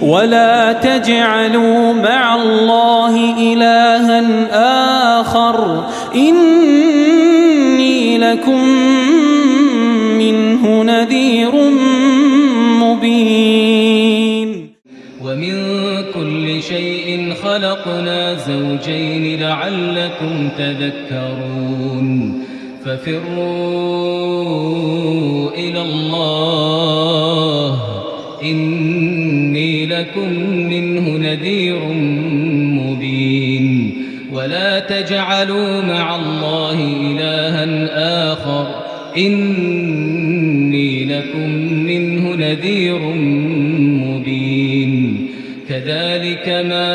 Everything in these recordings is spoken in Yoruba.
ولا تجعلوا مع الله إلها آخر إني لكم منه نذير مبين. ومن كل شيء خلقنا زوجين لعلكم تذكرون. ففروا إلى الله إني لكم منه نذير مبين. ولا تجعلوا مع الله إلها آخر إني لكم منه نذير مبين. كذلك ما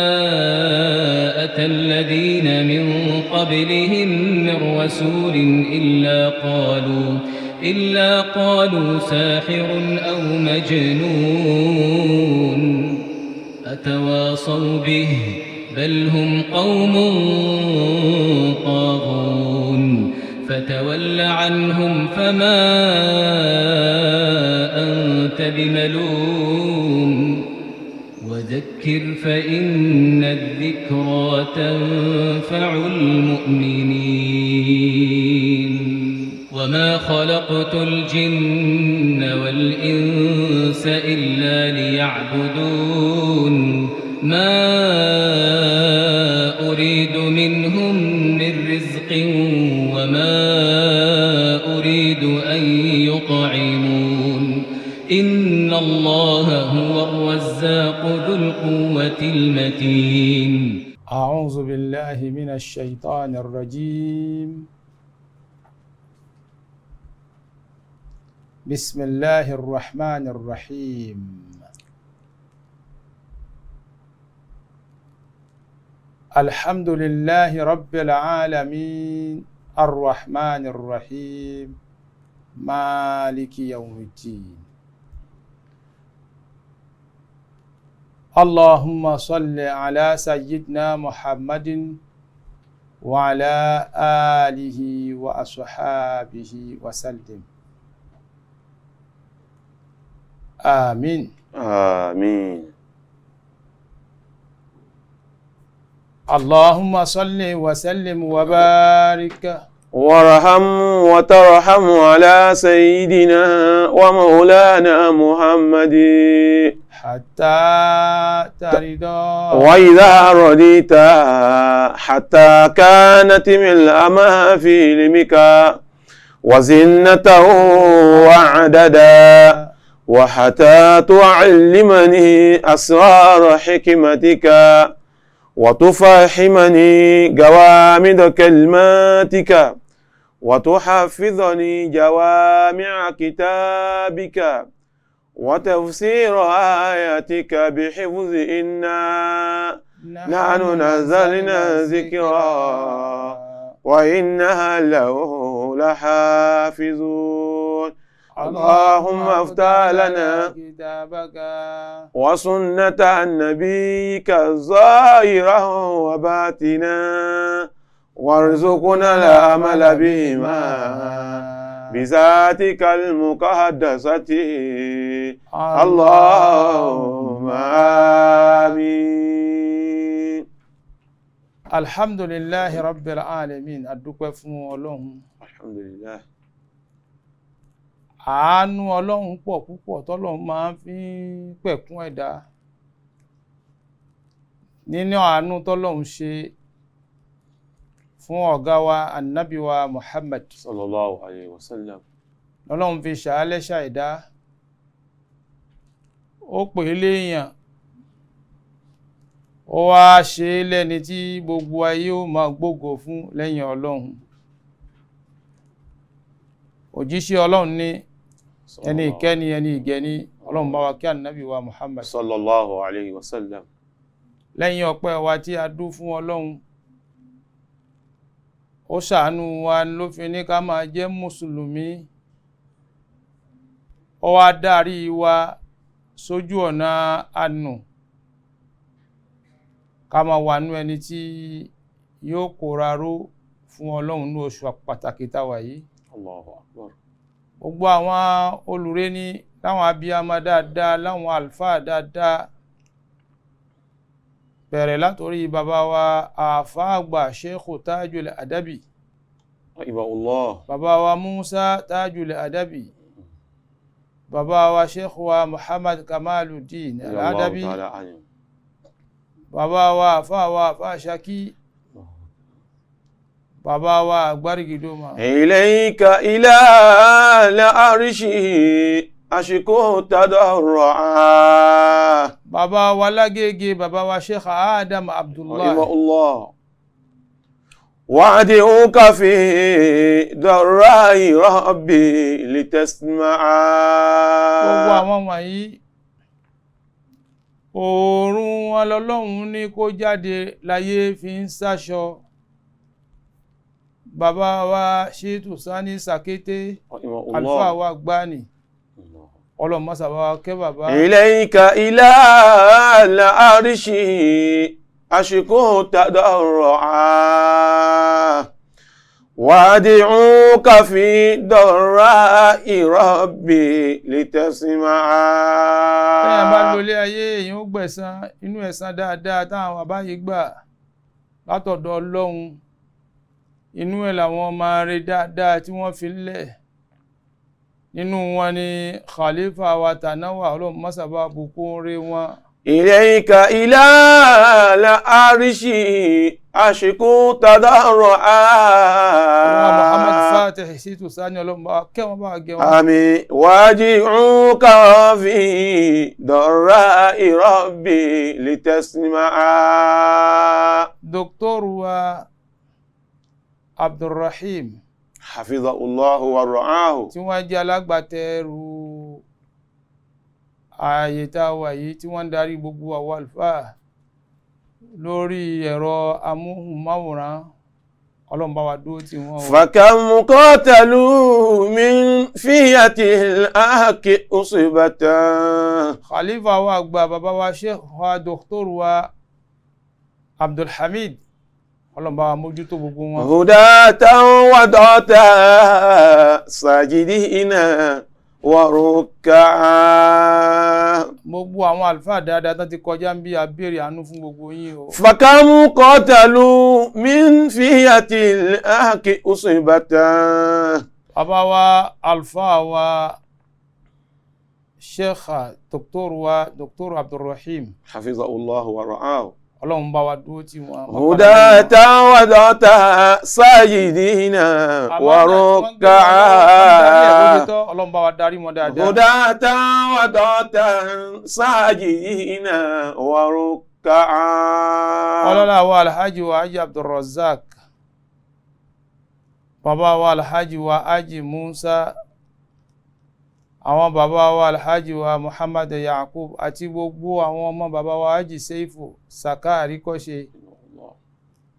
أتى الذين من قبلهم من رسول إلا قالوا ساحر أو مجنون. أتواصوا به بل هم قوم طاغون. فتول عنهم فما أنت بملوم. وذكر فإن الذكرى تنفع المؤمنين. وما خلقت الجن والإنس إلا ليعبدون. ما أريد منهم من رزق وما أريد أن يطعمون. إن الله هو الرزاق ذو القوة المتين. أعوذ بالله من الشيطان الرجيم. بسم الله الرحمن الرحيم. الحمد لله رب العالمين الرحمن الرحيم مالك يوم الدين. اللهم صل على سيدنا محمد وعلى آله وأصحابه وسلم. آمين. آمين. اللهم صل وسلم وبارك وارحم وترحم على سيدنا ومولانا محمد حتى ترضى. وإذا رضيت حتى كانت ملء ما في علمك وزنته وعددا، وحتى تعلمني أسرار حكمتك وتفهمني جوامد كلماتك وتحفظني جوامع كتابك وتفسير آياتك بحفظ إنا نحن نزلنا ذكرا وإنها له لحافظون. اللهم افتح لنا كتابك وسنة نبيك ظاهرا وباطنا وارزقنا العمل بهما بذاتك المقدسة. اللهم آمين. الحمد لله رب العالمين. Adúpẹ́ fún Ọlọ́run. Alhamdulillah. Àánú Ọlọ́run pọ̀ púpọ̀ tọ́lọ́run máa ń fi pẹ̀kún ẹ̀dá. Nínú àánú tọ́lọ́run ṣe fún ọ̀gá wa Ànábì wa Muhammad sallallahu alayhi wa sallam, lọ́lọ́run fi ṣàálẹ́ṣà ẹ̀dá. Ó pè é léèyàn, ó wá ṣe é lẹ́ni tí gbogbo ayé ó máa gbógo fún lẹ́yìn Ọlọ́run. Òjíṣẹ́ Ọlọ́run ní ẹni ìkẹ́ni ẹni ìgẹ̀ni. Ọlọ́run bá wa kí Ànábì wa Muhammad sallallahu alayhi wa sallam. Lẹ́yìn ọpẹ́ wa tí a dú fún Ọlọ́run, ó ṣàánú wa ló fi ní ká máa jẹ́ mùsùlùmí. Ó wá darí wa sójú ọ̀nà àánú, ká máa wà nú ẹni tí yóò kóra ró fún Ọlọ́run ní oṣù pàtàkì táwa yìí. Allahu akbar. Gbogbo àwọn olùrẹ́ni láwọn abiyamọ dáadáa, láwọn àlùfáà dáadáa, Bẹ̀rẹ̀ látòrí bàbá wa àáfàá àgbà Sheikh Tajul Adabi, Rahimahullah. Bàbá wa Musa Tajul Adabi, bàbá wa Sheikh wa Muhammad Kamaluddin Al-Adabi, Radiyallahu ta'ala anhu. Bàbá wa àáfàá wa àáfàá Ṣakí, bàbá wa Àgbárígidómà. إليك إلى العرش أشكو تضرعا. Bàbá wa Lágége, bàbá wa Sheikh Adam Abdullahi. رحمه الله. وأدعوك في ضراء ربي لتسمع. Gbogbo àwọn wọ̀nyí, oòrùn wọn lọ́lọ́run ní kó jáde láyé fi ń sáṣọ. Bàbá wa Ṣítù Sani Sàkété, رحمه àlùfáà الله. Wa gbani, ọlọ́mọsà bá wa kẹ́ bàbá. إليك إلى العرش أشكو تضرعا وأدعوك في ضراء ربي لتسمع. Bẹ́ẹ̀ bá lólé ayé, èèyàn ó gbẹ̀san inú ẹ̀san dáadáa táwọn bàbá yìí gbà látọ̀dọ̀ Ọlọ́run. Inú ẹ̀ làwọn máa rí dáadáa tí wọ́n fi lẹ̀. Nínú wọn ni khalifa wa tànáwà, Ọlọ́run mọ́sàbá bùkún rí wọn. إليك إلى العرش أشكو تضرعا. Ọlọ́run Muhammad Fatih Ṣítù Sani, Ọlọ́run bá kẹ́ wọn, bá gẹ̀ wọn. آمين. وأدعوك في ضراء ربي لتسمع. Dr. wa Abdulrahim, حفظه الله ورعاه. tí wọ́n jẹ́ alágbàtẹrù ààyè tá a wà yìí, tí wọ́n ń darí gbogbo àwọn àlùfáà lórí ẹ̀rọ amóhùnmáwòrán, Ọlọ́run bá wa dúró tì wọ́n o. فكم قاتلوا من فئة الحق أصبة. Khalifa wa àgbà, bàbá wa Sheikh wa Dr. wa Abdulhamid, Ọlọ́run bá wa mójútó gbogbo wọn. هداة وضعة ساجدين وركعا. Gbogbo àwọn àlùfáà dáadáa tán ti kọjá ń bí, abéèrè àánú fún gbogbo yín o. فكم قتلوا من فئة الحق أصبة. Bàbá wa àlùfáà wa Sheikh Dr. wa Dr. Abdulrahim, حفظه الله ورعاه. Ọlọ́run bá wa dúró tì wọ́n. هداة وضعة ساجدين وركعا. Ọlọ́run bá wa darí wọn dáadáa. هداة وضعة ساجدين وركعا. Ọlọ́lá wa Alhaji wa Haji Abdulrazak, bàbá wa Alhaji wa Haji Musa, àwọn bàbá wa Alhaji wa Muhammad Yakub àti gbogbo àwọn ọmọ bàbá wa Haji Seifu Saka Àríkọ́ṣe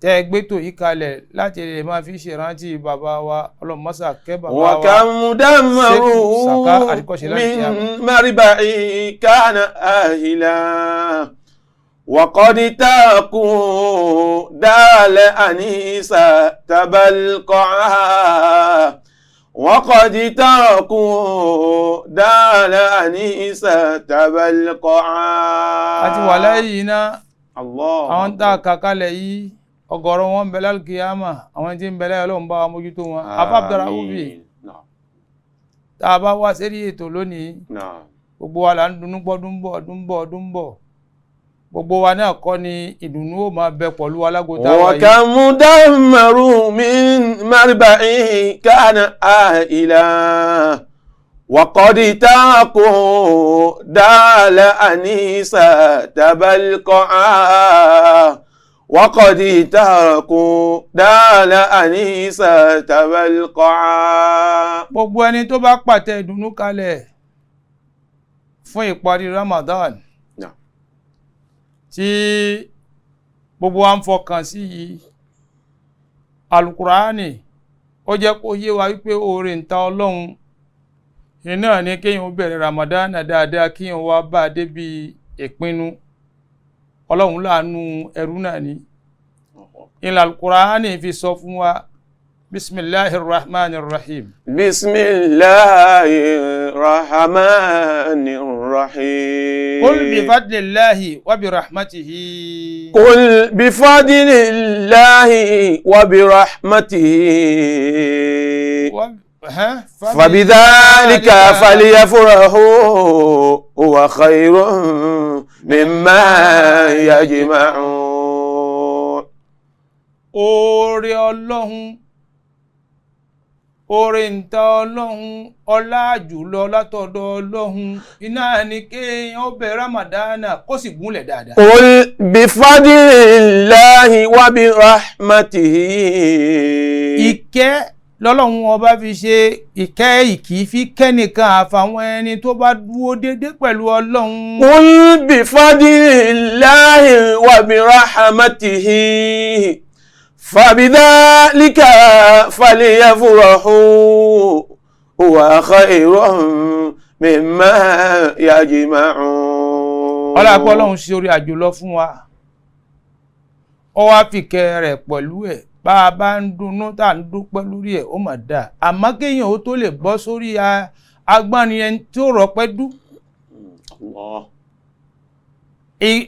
tẹ́ ẹ gbétò yìí kalẹ̀ láti lè máa fi ṣèrántí bàbá wa, ọlọ́mọ́sà kẹ́ bàbá wa وكم دمروا Saka Àríkọ́ṣe láti من àmọ́. مربع كان آهلا وقد تاكوا دال أنيسة تبلقعا وقد تركوا دال أنيسة تبلقعا. Àti wà láyé yìí náà, الله. Àwọn tá a kà kalẹ̀ yìí, ọ̀gọ̀rọ̀ wọn ń bẹ lálùkìyàmà, àwọn tí ń bẹ láyé, Ọlọ́run bá wa mójútó wọn. Afa Abdulrahman, آمين. نعم. tá a bá wá sérí ètò lónìí, نعم. gbogbo wa là ń dunnú pọ́ ọdún bọ̀, ọdún bọ̀, ọdún bọ̀. Gbogbo wa náà kọ́ ni ìdùnnú ó máa bẹ pẹ̀lú alágo tá a wà yìí. وكم دمروا من مربع كان آئلا وقد تاقوا دال أنيسة تبلقعا وقد تركوا دال أنيسة تبلقعا. Gbogbo ẹni tó bá pàtẹ ìdùnnú kalẹ̀ fún ìparí Ramadan Naam. tí gbogbo wa ń fọkàn sí yìí, Alukurani ó jẹ́ kó yé wa wípé oore ń ta Ọlọ́run iná ni kéèyàn ó bẹ̀rẹ̀ Ramadan dáadáa, kéèyàn wá bá a débi ìpinnu. Ọlọ́run láàánú ẹrú náà ni ìlà Alukurani fi sọ fún wa, bisimilahi rahman rahim. بسم الله الرحمن الرحيم. قل بفضل الله وبرحمته. قل بفضل الله وبرحمته فبذلك فليفرحوا هو خير مما يجمعون. Oore Ọlọ́hun, oore ǹta Ọlọ́hun, ọlá jùlọ látọ̀dọ̀ Ọlọ́hun iná ni kéèyàn ó bẹ Ramadana kó sì gúnlẹ̀ dáadáa. قل بفضل الله وبرحمته. Ìkẹ́ lọ́lọ́hun ọba fi ṣe ìkẹ́ ìkì fi kẹ́nìkan àfàwọn ẹni tó bá dúró déédéé pẹ̀lú Ọlọ́hun. قل بفضل الله وبرحمته فبذلك فليفرحوا هو خير مما يجمعون. Ọlọ́pàá Ọlọ́run ṣe orí àjùlọ fún wa, ó wá fìkẹ́ rẹ̀ pẹ̀lú ẹ̀. Bá a bá ń dunnú tá à ń dúpẹ́ lórí ẹ̀, ó mà dáa. Àmọ́ kéèyàn ó tó lè bọ́ sórí agbọ́nrin ẹni tí ó rọpẹ́ dú.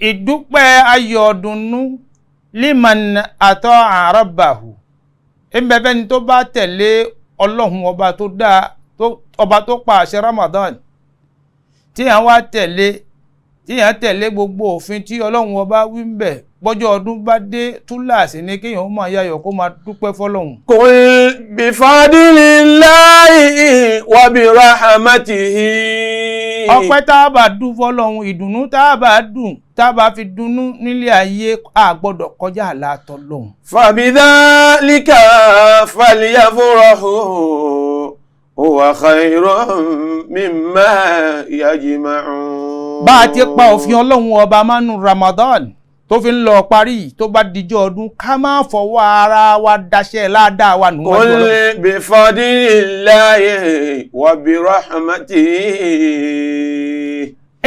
Ìdúpẹ́ ayọ̀ ọ̀dùnnú liman ata'a rabbahu ẹnbẹ́bẹ́ ni tó bá tẹ̀lé Ọlọ́hun ọba tó dáa, ọba tó pa àṣẹ Ramadan tí à ń wá tẹ̀lé, tí à ń tẹ̀lé gbogbo òfin tí Ọlọ́hun ọba wí ń bẹ̀. Bọ́jọ́ ọdún bá dé, túláàsì ni kéèyàn ó máa yayọ̀ kó máa dúpẹ́ fọlọ́hun. قل بفضل الله وبرحمته. Ọpẹ́ tá a bá dún fọlọ́hun, ìdùnnú tá a bá dùn, tá a bá fi dunnú nílé ayé, a gbọ́dọ̀ kọjá àlá tọlọ́hun. فبذلك فليفرحوا هو خير مما يجمعون. Bá a ti pa òfin Ọlọ́hun ọba mánu Ramadan tó fi ń lọ parí, tó bá dijọ́ ọdún, ká má fọwọ́ ara wa daṣẹ́ ládàá wa nù wájú قل Ọlọ́run. بفضل الله وبرحمته.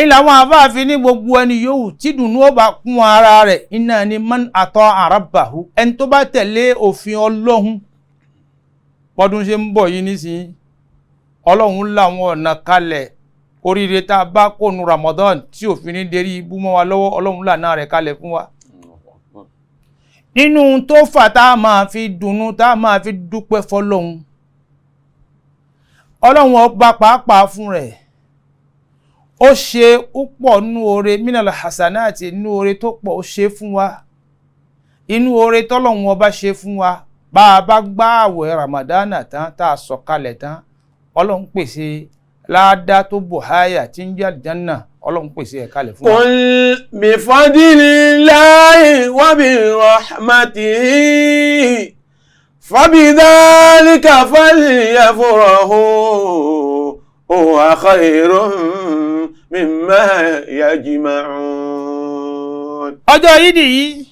Ilẹ̀ àwọn àfáàfin ní gbogbo ẹni yòówù tí dùnú ó bá kún ara rẹ̀, iná ni man ata'a rabbahu, ẹni tó bá tẹ̀lé òfin Ọlọ́hun. Bọ́dún ṣe ń bọ̀ yìí nísìnyí, Ọlọ́hun làwọn ọ̀nà kalẹ̀ oríire tá a bá kónu Ramadan tí òfin ní derí ibú mọ́ wa lọ́wọ́, Ọlọ́hun lànà rẹ̀ kalẹ̀ fún wa. Nínú tó fà tá a máa fi dùnnú, tá a máa fi dúpẹ́ fọlọ́hun, Ọlọ́hun ọba pàápàá fún rẹ̀ ó ṣe púpọ̀ nínú oore minal hasanati, nínú oore tó pọ̀ ó ṣe fún wa. Inú oore tọ́lọ́hun ọba ṣe fún wa, bá a bá gbá àwẹ̀ Ramadana tán, tá a sọ̀kalẹ̀ tán, Ọlọ́hun pèsè láàdá tó bò háyà tí ń jẹ́ àlùjánnà, Ọlọ́hun pèsè ẹ̀ kalẹ̀ fún wa. قل بفضل الله وبرحمته فبذلك فليفرحوا هو خير مما يجمعون. Ọjọ́ yídì yìí,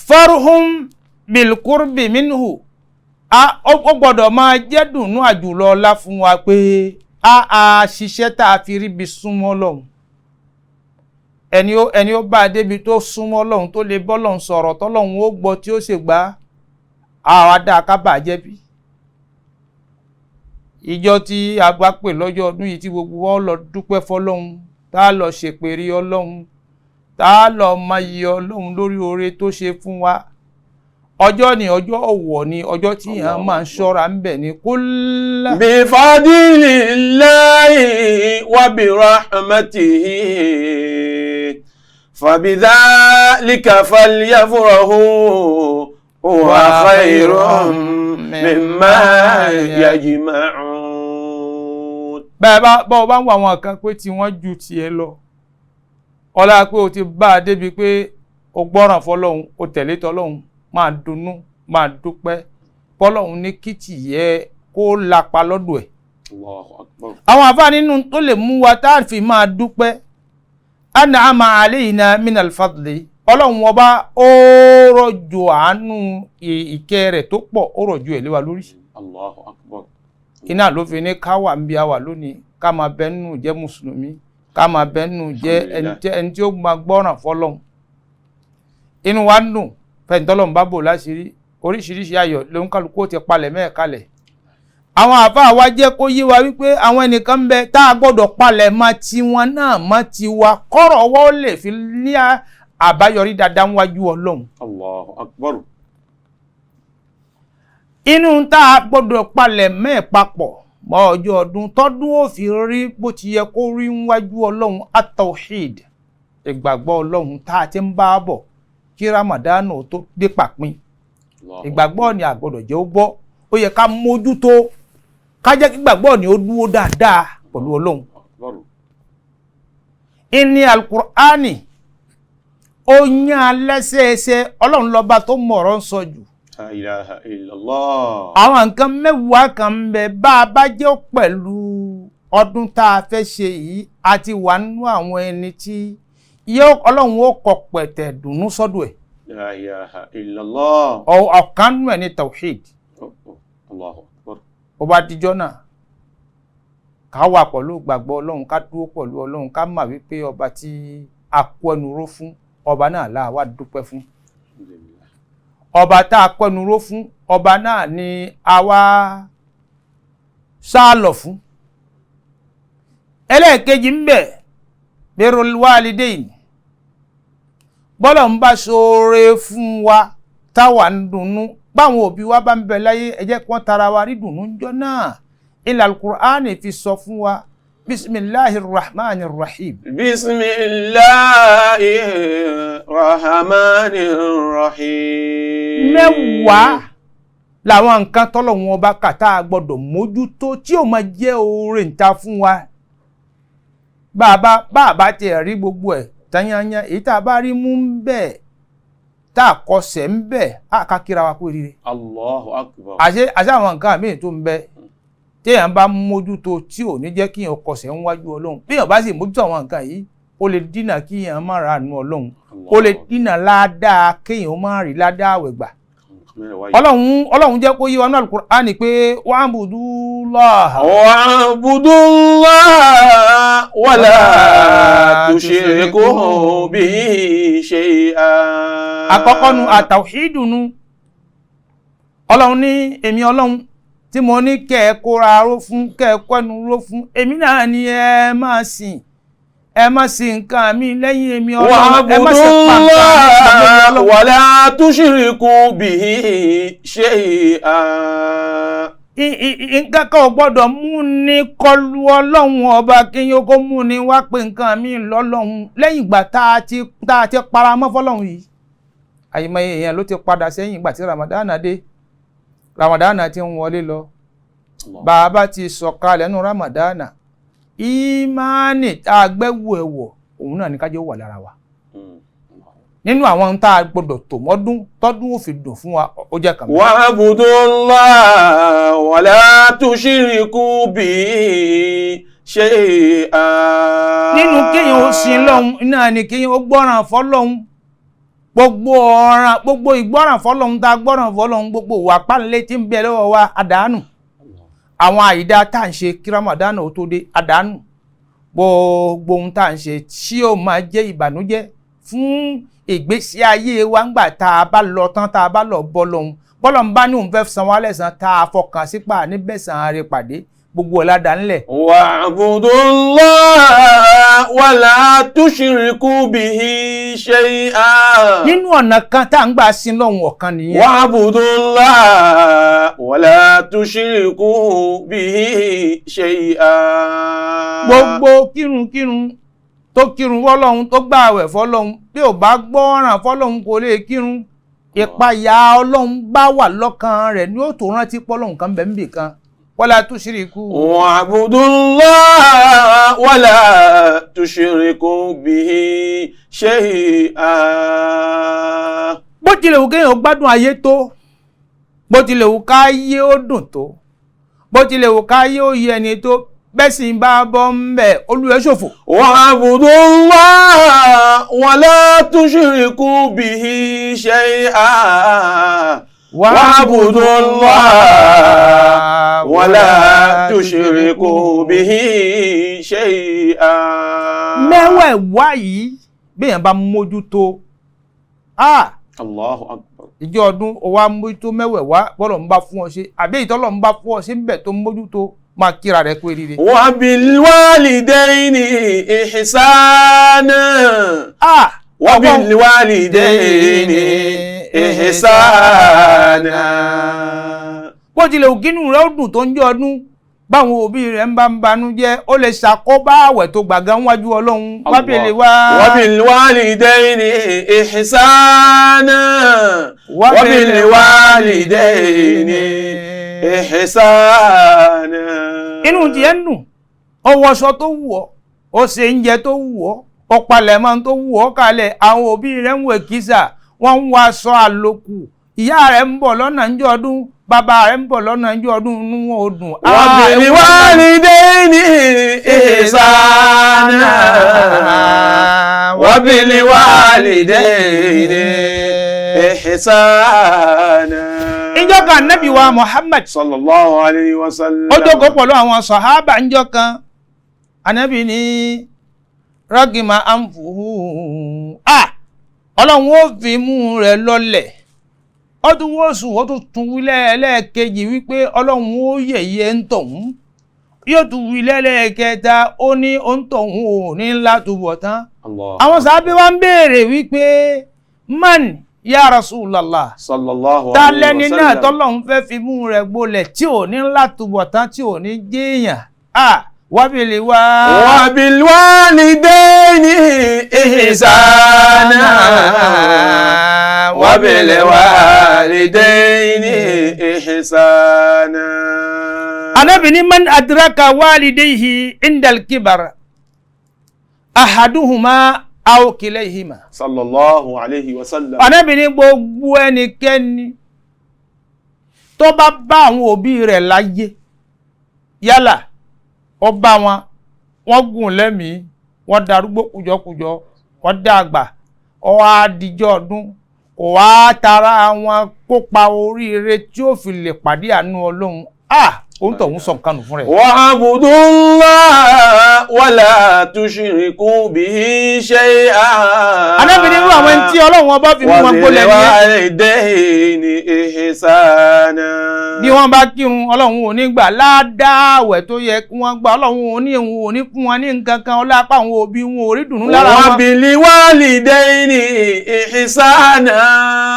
farhum bilkurbi minhu, ó gbọ́dọ̀ máa jẹ́ dùnú àjùlọ ọlá fún wa pé a ṣiṣẹ́ tá a fi ríbi súnmọ́ Ọlọ́hun. Ẹni ó bá a débi tó súnmọ́ Ọlọ́hun, tó lè bọ́lọ́hun sọ̀rọ̀ tọ́lọ́hun ó gbọ́ tí ó sì gbà á, àwa dá a ká bàjẹ́ bí. Ìjọ tí a bá pè lọ́jọ́ ọdún yìí tí gbogbo wa lọ dúpẹ́ fọlọ́hun, tá a lọ ṣèpèrè Ọlọ́hun, tá a lọ máa yẹ Ọlọ́hun lórí oore tó ṣe fún wa. Ọjọ́ ni ọjọ́ ọ̀wọ̀ ni ọjọ́ tí yẹn máa ń ṣọ́ra ń bẹ̀ ni kúlá. بفضل الله وبرحمته فبذلك فليفرحوا هو خير مما يجمعون. Bẹ́ẹ̀ bá bọ́ ọ bá ń wọ àwọn kan pé tí wọ́n ju tiẹ̀ lọ, ọlá pé o ti bá a débi pé o gbọ́ràn fọlọ́hun, o tẹ̀lé tọlọ́hun, máa dunnú máa dúpẹ́ fọlọ́hun ní kìtì yẹ kó lapa lọ́dọ̀ ẹ̀. Àwọn àfáà nínú tó lè mú wa tá a fi máa dúpẹ́, an'ama alayna minal fadli, Ọlọ́hun ọba ó rọ̀jò àánú ìkẹ́ rẹ̀ tó pọ̀, ó rọ̀jò ẹ̀ lé wa lórí. Iná ló fi ní ká wà níbi àwà lónìí, ká máa bẹ nínú jẹ́ mùsùlùmí, ká máa bẹ nínú jẹ́ ẹni tí ó máa gbọ́ràn fọlọ́hun. Inú wa ń dùn fẹ̀yìntọ́lọ́hun bá bò láṣìírí, oríṣiríṣi ayọ̀ ló ń kálukú ó ti palẹ̀ mẹ́ẹ̀ kalẹ̀. Àwọn àfáà wa jẹ́ kó yé wa wípé àwọn ẹnìkan ń bẹ tá a gbọ́dọ̀ palẹ̀ mọ́ tiwọn náà mọ́ tiwa kọ́rọ̀ ọwọ́ ó lè fi ní àbáyọrí dáadáa níwájú Ọlọ́run. Allahu akbar. Inú tá a gbọ́dọ̀ palẹ̀ mẹ́ẹ̀ papọ̀ mọ́ ọjọ́ ọdún tọ́dún ó fi rí bó ti yẹ kó rí níwájú Ọlọ́run, at-tawhid, ìgbàgbọ́ Ọlọ́run tá a ti ń bá bọ̀ kí Ramadan tó dé pàpín. Ìgbàgbọ́ ni a gbọ́dọ̀ jẹ́ ó bọ́, ó yẹ ká mójútó, ká jẹ́ kí ìgbàgbọ́ ni ó dúró dáadáa pẹ̀lú Ọlọ́run. Ìní alukur'ani ó yán lẹ́sẹẹsẹ, Ọlọ́run lọ́ba tó mọ̀ọ́rọ̀ ń sọ jù. La ilaha illallah. Àwọn nǹkan mẹ́wàá kan ń bẹ bá a bá jẹ́ pẹ̀lú ọdún tá a fẹ́ ṣe yìí, a ti wà nínú àwọn ẹni tí Ọlọ́run ó kọ pẹ̀tẹ̀ dùnú sọ́dọ̀ ẹ̀. La ilaha illallah. Ọ̀kan nù ẹ̀ ní tawhid. Allahu akbar. Ó bá dijọ́ náà ká wà pẹ̀lú gbàgbọ́ Ọlọ́run, ká dúró pẹ̀lú Ọlọ́run, ká mà wípé ọba tí a kó ẹnu ró fún, ọba náà là wá dúpẹ́ fún. Ọba tá a kó ẹnu ró fún, ọba náà ni a wá sálọ̀ fún. Ẹlẹ́ẹ̀kejì ń bẹ birrul walidain, bọ́lọ̀ ń bá ṣoore fún wa táwa ń dunnú, báwọn òbí wa bá ń bẹ láyé, ẹ jẹ́ kí wọ́n tara wa rí dùnnú ńjọ́ náà. Ilà alukur'ani fi sọ fún wa, bisimilahi rahman rahim. Bisimilahi rahman rahim. Mẹ́wàá làwọn nǹkan tọ́lọ́hun ọba kà tá a gbọ́dọ̀ mójútó tí ó máa jẹ́ oore níta fún wa. Bàbá tiẹ̀ rí gbogbo ẹ̀ tanyanya, èyí tá a bá rí mú ń bẹ́ẹ̀ tá a kọsẹ̀ ń bẹ̀, á ká kíra wa kú rire. Allahu akbar. Àṣé àwọn nǹkan míì tó ń bẹ téèyàn bá mójútó tí ò ní jẹ́ kíyàn kọsẹ̀ ń wájú Ọlọ́run. Béèyàn bá sì mójútó àwọn nǹkan yìí, ó lè dínà kíyàn má ra àánú Ọlọ́run, ó lè dínà ládàá kéèyàn má rí ládàá àwẹ̀ gbà. Ọlọ́run jẹ́ kó yé wa ní Al-Qur'ani pé wa'budullaha. Wa'budullaha wala tushriku bihi shay'a. Àkọ́kọ́ nu àtàwíìdù nu. Ọlọ́run ní èmi Ọlọ́run tí mo ní kẹ́ ẹ kóra ró fún, kẹ́ ẹ kọ́nu ró fún, èmi náà ni ẹ máa sìn, ẹ má sìn nǹkan mi lẹ́yìn èmi Ọlọ́run, ẹ má sì pa nǹkan mi. Wala tushriku bihi shay'a. Nǹkan kan ò gbọ́dọ̀ mú ni kọlu Ọlọ́run ọba kí yóò kó mú ni wá pé nǹkan mi lọ́lọ́run lẹ́yìn ìgbà tá a ti paramọ́ fọlọ́run yìí. Àyìnbáyé èèyàn ló ti padà sẹ́yìn ìgbà tí Ramadana dé. Ramadana ti ń wọlé lọ. Bàbá ti sọ̀kalẹ̀ nínú Ramadana, ìmánì tá a gbẹ́wò ẹ̀wọ̀ òun náà ní ká jẹ́ ó wà lára wa. Nínú àwọn tá a gbọdọ̀ tò mọ́dún tọ́dún ó fi dùn fún wa, ó jẹ́ kàmú. Wa'budullaha wala tushriku bihi shay'a. Nínú kéèyàn ó sin lọ́hun náà ni kéèyàn ó gbọ́ràn fọ́lọ́hun. Gbogbo ọ̀ràn, gbogbo ìgbọ́ràn fọ́lọ́hun tá a gbọ́ràn fọ́lọ́hun, gbogbo wà pálẹ̀ tí ń bẹ lọ́wọ́ wa àdánù. Àwọn àìdá tá à ń ṣe kí Ramadan ó tó dé àdánù. Gbogbo ohun tá à ń ṣe tí ó máa jẹ́ ìbànújẹ́ fún ìgbésí ayé wa ńgbà tá a bá lọ tán, tá a bá lọ bọ́ lọ́hun. Bọ́lọ̀ ń bá ní òun fẹ́ san wá lẹ́san tá a fọkàn sípà níbẹ̀sán rẹ̀ pàdé, gbogbo ọ̀la dà ńlẹ̀. Wa'budullaha wala tushriku bihi shay'a. Nínú ọ̀nà kan tá à ń gbà sin lọ́hun ọ̀kan nìyẹn. Wa'budullaha wala tushriku bihi shay'a. Gbogbo kírunkírun tó kírun fọ́lọ́hun, tó gbààwẹ̀ fọ́lọ́hun, bí ò bá gbọ́ràn fọ́lọ́hun kò lè kírun. Ìpayà Ọlọ́hun bá wà lọ́kàn rẹ̀ ní ó tó rántí pọ́lọ́hun kan bẹ̀ níbì kan. Wala tushriku. Wa'budullaha wala tushriku bihi shay'a. Bó tilẹ̀ wù kéèyàn gbádùn ayé tó, bó tilẹ̀ wù káyé ó dùn tó, bó tilẹ̀ wù káyé ó yẹ ẹni tó, bẹ́ẹ̀ sì ń bá bọ́ ń bẹ̀ olúwẹ̀ ṣòfò. Wa'budullaha wala tushriku bihi shay'a. Wa'budullaha wala tushriku bihi shay'a. Mẹ́wẹ̀ẹ̀wá yìí béèyàn bá mójútó. Allahu akbar. Ìjọ ọdún ó wá mójútó mẹ́wẹ̀ẹ̀wá bọ́lọ̀ ń bá fún ọ ṣe àbí ìtọ́lọ̀ ń bá fún ọ ṣe ń bẹ̀ tó ń mójútó máa kíra rẹ̀ kú eré. وبالوالدين إحسانا وبالوالدين إحسانا. Bó tilẹ̀ ògínú rẹ̀ ó dùn tó ń jẹ́ ọdún báwọn òbí rẹ̀ ń bá ń banú jẹ́ ó lè ṣàkóbá àwẹ̀ tó gbàgán wájú Ọlọ́run wábìlì wá. وبالوالدين إحسانا وبالوالدين إحسانا. Inú tiẹ̀ ń dùn, ó wọṣọ tó wù ọ́, ó ṣe oúnjẹ tó wù ọ́, ó palẹ̀mọ́ tó wù ọ́ kalẹ̀. Àwọn òbí rẹ̀ ń wẹ̀ kísà, wọ́n ń wọ aṣọ àlòkù, ìyá rẹ̀ ń bọ̀ lọ́nà ńjọ́ ọdún, bàbá rẹ̀ ń bọ̀ lọ́nà ńjọ́ ọdún, inú wọn ò dùn. وبالوالدين إحسانا وبالوالدين إحسانا. Ìjọ kan Ànábì wa Muhammad sallallahu alayhi wa sallam. Ó jókòó pẹ̀lú àwọn sàhábà ńjọ́ kan. Ànábì ní rọ́gìmà ànfùhù Ọlọ́run ó fi mú rẹ̀ lọ́lẹ̀. Ó tún wó sùn, ó tún tún wí lẹ́ẹ̀kejì wípé Ọlọ́run ó yẹ̀yẹ́ ń tọ̀hún. Yóò tún wí lẹ́ẹ̀kẹta, ó ní ó ń tọ̀hún ò ní ńlá túbọ̀ tán. Àwọn sàábé wa ń béèrè wípé man ya Rasulallah, sallallahu ta alayhi lẹni wa náà sallam. tọ́lọ́run fẹ́ fi mú rẹ̀ gbolẹ̀ tí ò ní ńlá túbọ̀ tán, tí ò ní jéèyàn? Wábìlì wá. وبالوالدين إحسانا وبالوالدين إحسانا. Ànábì ní man adraka walidayhi indal kibar ahaduhuma aw kilayhima. Sallallahu alayhi wa sallam. Ànábì ní gbogbo ẹnikẹ́ni tó bá bá àwọn òbí rẹ̀ láyé, yálà ó bá wọn, wọ́n gùn lẹ́mìí, wọ́n darúgbó kùjọkùjọ, wọ́n dàgbà, ó wá dijọ́ ọdún, kò wá tara wọn kópa oríire tí ó fi lè pàdé àánú Ọlọ́run, òun tọ̀hún sọ nǹkan nù fún rẹ̀. واعبدوا الله ولا تشركوا به شيئا. Ànábì ní irú àwọn ẹni tí Ọlọ́run ọba fi mú wọn gbolẹ̀ nìyẹn. وبالوالدين إحسانا. Bí wọ́n bá kírun, Ọlọ́run ò ní gbà ládàáwẹ̀ tó yẹ kí wọ́n gbà, Ọlọ́run ò ní òun ò ní fún wọn ní nǹkan kan, ọlápá àwọn òbí wọn ò rí dùnú lára wọn. وبالوالدين إحسانا.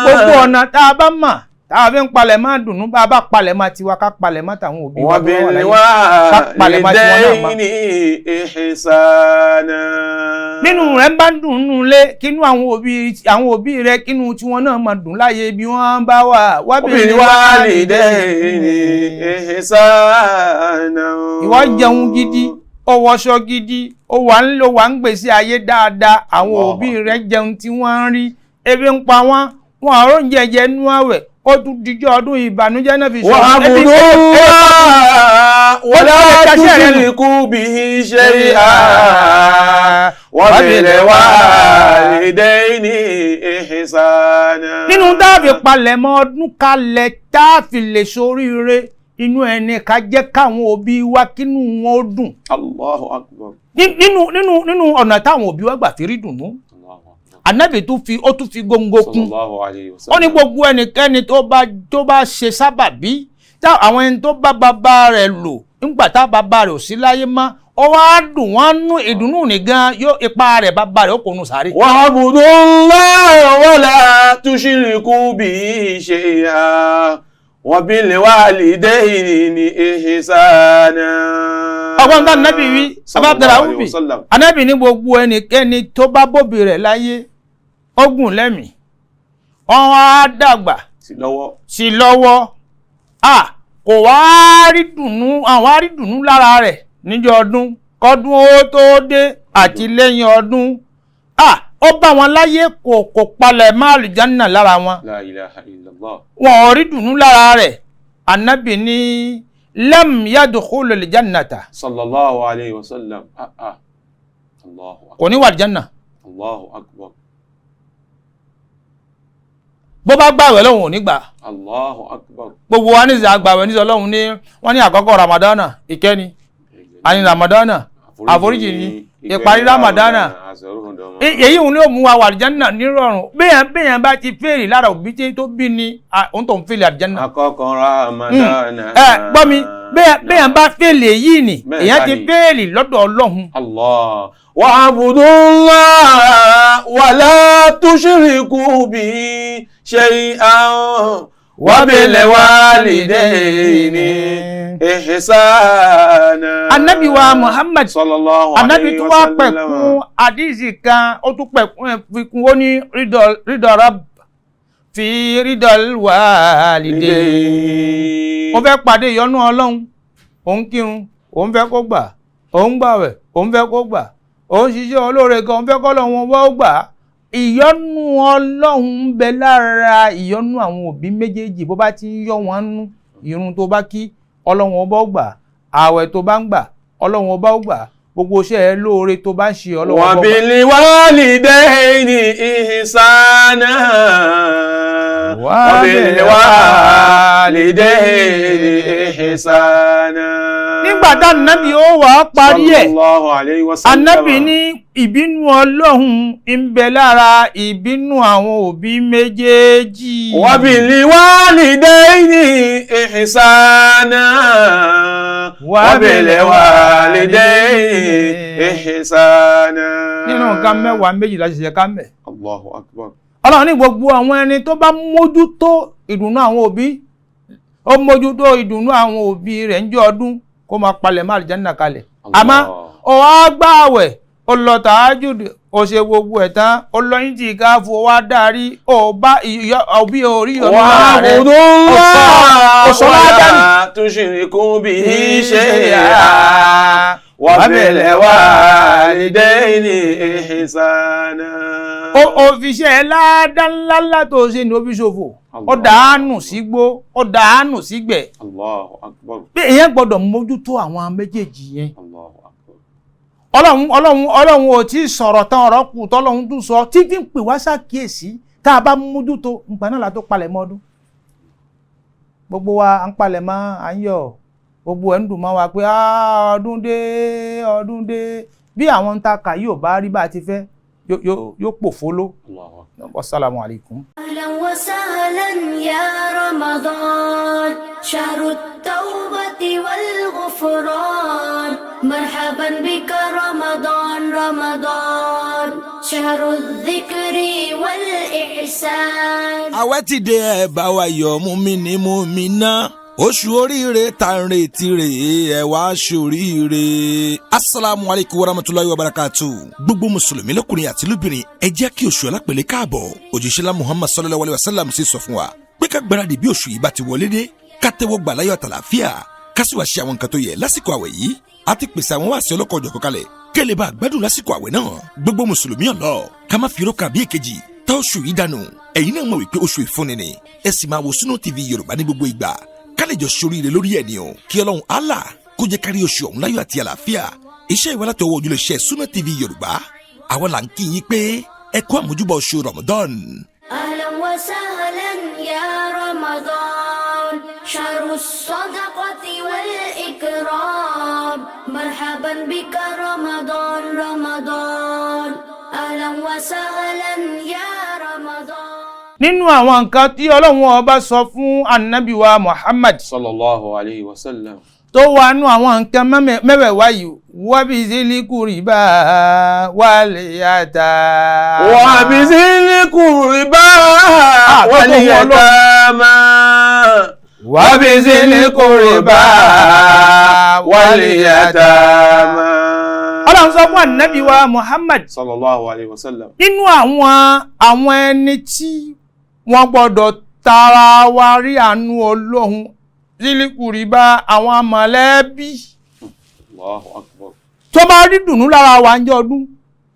Gbogbo ọ̀nà tá a bá mọ̀ tá a fi ń palẹ̀ máa dùnú, bá a bá palẹ̀ máa tiwa, ká palẹ̀ máa tàwọn òbí wa tó wà láyé, ká palẹ̀ máa tiwọn náà mọ́. وبالوالدين إحسانا. Nínú rẹ̀ ń bá ń dùn nínú ilé, kínú àwọn òbí rẹ̀ kínú tiwọn náà máa dùn láyé bí wọ́n bá wà. وبالوالدين إحسانا. Ìwọ jẹun gidi, ó wọṣọ gidi, ó wà ń lò wà ń gbèsè ayé dáadáa, àwọn òbí rẹ̀ jẹun tí wọ́n ń rí, ebi ń pa wọ́n, wọn àrò ń jẹjẹ nú àwẹ̀, ó tún dijọ́ ọdún ìbànújẹ́ náà fi sọ. واعبدوا الله ولا تشركوا به شيئا وبالوالدين إحسانا. Nínú tá a fi palẹ̀mọ́ ọdún kalẹ̀ tá a fi lè ṣoríire, inú ẹni ká jẹ́ káwọn òbí wa kínú wọn ó dùn. Allahu akbar. Nínú ọ̀nà táwọn òbí wa gbà fi rí dùnú, Ànábì tún fi ó tún fi góńgó kún. Sallallahu alayhi wa sallam. Ó ní gbogbo ẹnikẹ́ni tó bá ṣe sábàbí tá àwọn ẹni tó bá bàbá rẹ̀ lò nígbà tá bàbá rẹ̀ ò sí láyé mọ́, ó wá dùn wọ́n nú ìdùnnú nìgan, yóò ipa rẹ̀ bàbá rẹ̀ ó kò nù sáré. واعبدوا الله ولا تشركوا به شيئا وبالوالدين إحسانا. Ọgbọ́n tá Ànábì wí, Sallallahu abábdàrà alayhi wùbí wa sallam. Ànábì ní gbogbo ẹnikẹ́ni tó bá bóbi rẹ̀ láyé, ó gùn lẹ́mìí, wọ́n á dàgbà Sí lọ́wọ́. sí lọ́wọ́, kò wá rí dùnú, àwọn á rí dùnú lára rẹ̀ níjọ́ ọdún kọ́dún ó tó dé àti lẹ́yìn ọdún, ó bá wọn láyé, kò palẹ̀ mọ́ àlùjánnà lára wọn. La ilaha illallah. Wọn ò rí dùnú lára rẹ̀. Ànábì ní lam yadkhulul jannata. Sallallahu alayhi wa sallam. Allahu akbar. Kò ní wà àlùjánnà. Allahu akbar. Bó bá gbàwẹ̀ lọ́hùn ò ní gbà. Allahu akbar. Gbogbo wa ní àgbàwẹ̀ ní Ọlọ́hun ní wọ́n ní àkọ́kọ́ Ramadana ìkẹ́ni, àní Ramadana Àforíjì ni ìparí Ramadana. Èyí òun ni ó mú wa wà àlìjánná nírọ̀rùn. Béèyàn bá ti fèrè lára òbí tó bí ni òun tó ń fèrè àlìjánná. Akọ́kọ́ Ramadana. Ẹ gbọ́ mi, béèyàn bá fèrè yìí ni èyàn ti fèrè lọ́dọ̀ Ọlọ́run. Allah wa'budullaha wa la tushriku bihi shay'an wa bil walidayni ihsana. Anabi wa Muhammad sallallahu alayhi anabi tún wá pẹ̀kún àdìsí kan, ó tún pẹ̀kún fikún, ó ní rídọ̀ fi rídọ̀ walidayn. Ó fẹ́ pàdé ìyọ́nú Ọlọ́run, òun kírun, òun fẹ́ kó gbà, òun gbàwẹ̀, òun fẹ́ kó gbà, òun ṣiṣẹ́ olóore gan, òun fẹ́ kọ́ lọ́wọ́ wọ́n gbà. Ìyọ́nú Ọlọ́run ń bẹ lára ìyọ́nú àwọn òbí méjèèjì. Bó bá ti ń yọ wọn nú, ìrun tó bá kí Ọlọ́run ọba ó gbà, ààwẹ̀ tó bá ń gbà Ọlọ́run ọba ó gbà, gbogbo iṣẹ́ ẹ lóore tó bá ń ṣe Ọlọ́run ọba ó gbà. Wa bil walidayni ihsana. Wa bil walidayni ihsana. Nígbà tá ànábì ó wà á parí ẹ̀, sallallahu alayhi wa sallam, ànábì ní ìbínú Ọlọ́run ń bẹ lára ìbínú àwọn òbí méjèèjì. Wa bil walidayni ihsana. Wa bil walidayni ihsana. Nínú nǹkan mẹ́wàá méjìlá ṣẹ̀ṣẹ̀ ká mẹ́. Allahu akbar. Ọlọ́run ní gbogbo àwọn ẹni tó bá mójútó ìdùnnú àwọn òbí, ó mójútó ìdùnnú àwọn òbí rẹ̀ ń jẹ́ ọdún, kó máa palẹ̀ má àlìjánnà kalẹ̀. Àmọ́ ó wá gbààwẹ̀, ó lọ tàájùdì, ó ṣe gbogbo ẹ̀ tán, ó lọ yín tì ká fún wa dárí, ó bá òbí orí ọ̀nà rẹ̀. Wa'budullaha wa la tushriku bihi shay'an wa bil walidayni ihsana. Ó fi ṣe ẹ ládá ńláńlá tó ṣe ní ó fi ṣòfò, ó dàánù sígbó, ó dàánù sígbẹ̀. Allahu akbar. Pé èèyàn gbọ́dọ̀ mójútó àwọn méjèèjì yẹn. Allahu akbar. Ọlọ́run ò tí ì sọ̀rọ̀ tán, ọ̀rọ̀ kù tọ́lọ́run tún sọ títí ń pè wá ṣàkíyèsí. Tá a bá mójútó nǹkan náà la tó palẹ̀ mọ́ ọdún. Gbogbo wa à ń palẹ̀ mọ́, à ń yọ̀, gbogbo ẹ̀ ń dùn mọ́ wa pé ọdún dé, ọdún dé. Bí àwọn ń ta kà yóò bá rí bá a ti fẹ́, yóò pòfóló. Wassalamu alaikum. Ahlan wa sahlan ya Ramadan, shahru at-tawbati wal ghufran, marhaban bika Ramadan, Ramadan, shahru adh-dhikri wal ihsan. Àwẹ̀ ti dé, ẹ bá wa yọ̀, mùmínì mùmínà, oṣù oríire tá ń retí rèé, ẹ wá ṣoríire. Asalaamu alaykum wa rahmatulahi wa barakatu. Gbogbo mùsùlùmí lọ́kùnrin àti lóbìnrin, ẹ jẹ́ kí oṣù alápèlé káàbọ̀. Òjíṣẹ́lá Muhammad sallallahu alayhi wa sallam sì sọ fún wa pé ká gbáradì bí oṣù yìí bá ti wọlé dé, ká tẹ́wọ́ gbà láyọ̀ àtàlàáfíà, ká sì wá ṣe àwọn nǹkan tó yẹ lásìkò àwẹ̀ yìí. A ti pèsè àwọn wáàsí ọlọ́kọ̀ọ́jọ̀kan kalẹ̀ kẹ́ lè bá gbádùn lásìkò àwẹ̀ náà. Gbogbo mùsùlùmí ọ̀lọ́ ká má fi irọ́ kan bí èkejì tá oṣù yìí dànù. Ẹ̀yin náà mọ̀ wípé oṣù ìfúnni ni. Ẹ sì máa wo Sunna TV Yorùbá ní gbogbo ìgbà ká lè jọ ṣoríire lórí ẹ̀ ni o. Kí Ọlọ́run Allah kó jẹ́ kárí oṣù ọ̀hún láyọ̀ àti àlàáfíà. Iṣẹ́ ìwà láti ọwọ́ ojúlẹ̀ṣẹ̀ Sunna TV Yorùbá, àwa là ń kí yín pé ẹ kú àmójúbà oṣù Ramadan. Ahlan wa sahlan ya Ramadan, shahru as-sadaqati wal ikram, marhaban bika Ramadan, Ramadan, ahlan wa sahlan ya Ramadan. Nínú àwọn nǹkan tí Ọlọ́run ọba sọ fún anabi wa Muhammad sallallahu alayhi wa sallam tó wà nú àwọn nǹkan mẹ́wẹ̀ẹ̀wá yìí, wabizil-qurba wal-yatama. Wabizil-qurba wal-yatama. Wabizil-qurba wal-yatama. Ọlọ́run sọ fún anabi wa Muhammad sallallahu alayhi wa sallam nínú àwọn ẹni tí wọ́n gbọ́dọ̀ tara wa rí àánú Ọlọ́run, sílíkùrìbá àwọn mọ̀lẹ́bí. Allahu akbar. Tó bá rí dùnú lára wa ń jẹ́ ọdún,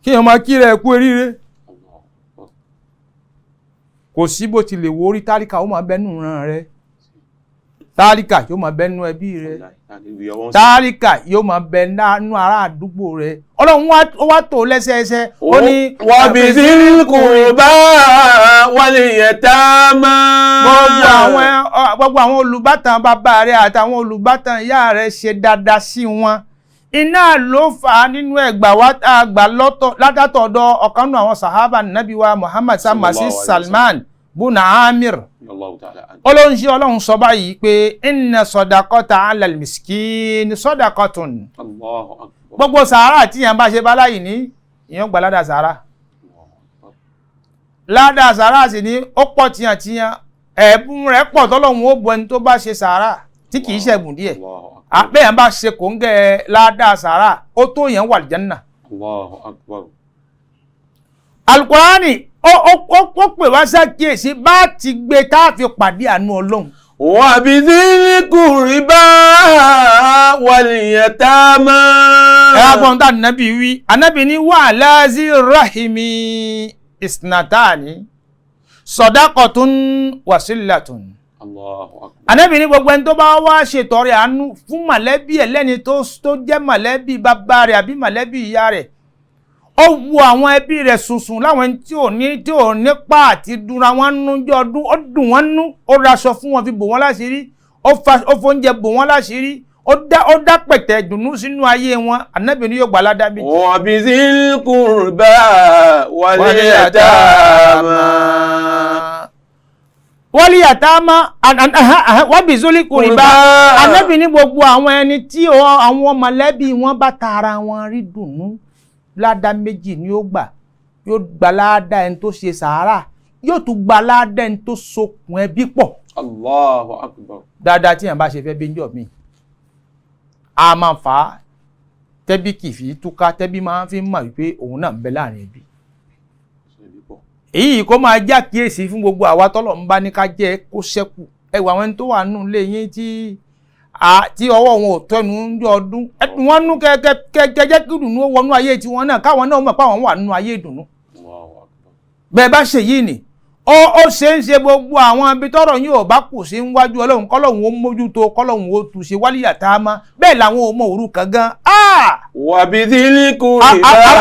kí èèyàn máa kí rẹ̀ kú eríire. Kò sí bó ti lè wo orí tálíkà, ó máa bẹ́nu ran rẹ̀. Tálíkà yóò máa bẹ́nu ẹbí rẹ̀. Tálíkà yóò máa bẹ nánú ará àdúgbò rẹ̀. Ọlọ́run wá tó lẹ́sẹẹsẹ. Ó ní wabizil-qurba wal-yatama. Gbogbo àwọn olùbátan bàbá rẹ̀ àtàwọn olùbátan ìyá rẹ̀ ṣe dáadáa sí wọn. Iná ló fà á nínú ẹgbà wa tá a gbà lọ́tọ̀ látàtọ̀dọ̀ ọ̀kan nínú àwọn sàhábà nàbí wa Muhammad samasi Sallallahu alayhi wa Salman buna Amir. Allahu ta'ala anhu. Olóhùn ṣe Ọlọ́run sọ báyìí pé inna sadaqata ala al-miskin sadaqatun. Allahu akbar. Gbogbo sàárà tí yẹn bá ṣe bá láyìí ní ìyẹn gbà ládàá sàárà. Ládàá sàárà sì ní ó pọ̀ tiyantiyan, ẹ̀bùn rẹ̀ pọ̀ tọ́lọ́hun ó bu ẹni tó bá ṣe sàárà tí kì í ṣẹ̀bùn díẹ̀. Allahu akbar. Àbẹ́yẹn bá ṣe kòńgẹ́ ládàá sàárà ó tó yẹn wà lìjánná. Allahu akbar. Alukurani ó pè wá ṣàkíyèsí bá ti gbé tá a fi pàdé àánú Ọlọ́run. Wabidhil qurba wal yatama. Ẹ wá gbọ́n tá ànábì wí, ànábì ní wà láàzí rahimi isnatani sọdákọ̀tún wàsílàtún. Allahu akbar. Ànábì ní gbogbo ẹni tó bá wá ṣètọrẹ àánú fún mọ̀lẹ́bí ẹ̀ lẹ́ni tó jẹ́ mọ̀lẹ́bí bàbá rẹ̀ àbí mọ̀lẹ́bí ìyá rẹ̀, ó wo àwọn ẹbí rẹ̀ sùnsùn láwọn ẹni tí ò nípa àti dunra wọn nú jọ ọdún, ó dùn wọn nú, ó raṣọ fún wọn fi bò wọn láṣìírí, ó fóúnjẹ bò wọn láṣìírí, ó dá pẹ̀tẹ̀ dùnú sínú ayé wọn. Ànábì ní yóò gbà ládàá méjì. Wabidhil qurba wal yatama. Wọ́n yàtàmá wọ́n bí zoli kùrìbá. Ànábì ní gbogbo àwọn ẹni tí àwọn mọ̀lẹ́bí wọn bá tara wọn rí dùnú, ládàá méjì ni ó gbà. Yóò gbà ládàá ẹni tó ṣe sàárà, yóò tún gbà ládàá ẹni tó sokùn ẹbí pọ̀. Allahu akbar. Dáadáa tí yẹn bá ṣe fẹ́ bí njọ́ mi, a máa fà á tẹ́bí kì í fi túká, tẹ́bí máa fi mọ̀ wípé òun náà ń bẹ láàrin ẹbí. Èyí kó máa jẹ́ àkíyèsí fún gbogbo àwa tọ́lọ̀ ń bá ní ká jẹ́ kó ṣẹ́kù. Ẹwà àwọn ẹni tó wà nù lé yín tí ọwọ́ wọn ò tẹnu ń jọ ọdún, ẹdùn wọn nú kẹkẹ jẹ́ kí ìdùnnú ó wọnú ayé tiwọn náà, káwọn náà mọ̀ pé àwọn wà nínú ayé ìdùnnú. Bẹ́ẹ̀ bá ṣe yìí ni ó ṣe ń ṣe gbogbo àwọn ibi tọ́rọ̀ yín ò bá kù sí níwájú Ọlọ́run, kọ́lọ́hun ó mójútó, kọ́lọ́hun ó túnṣe wálíyà tá a má. Bẹ́ẹ̀ làwọn ọmọ òrukàn gan. Wabidhil qurba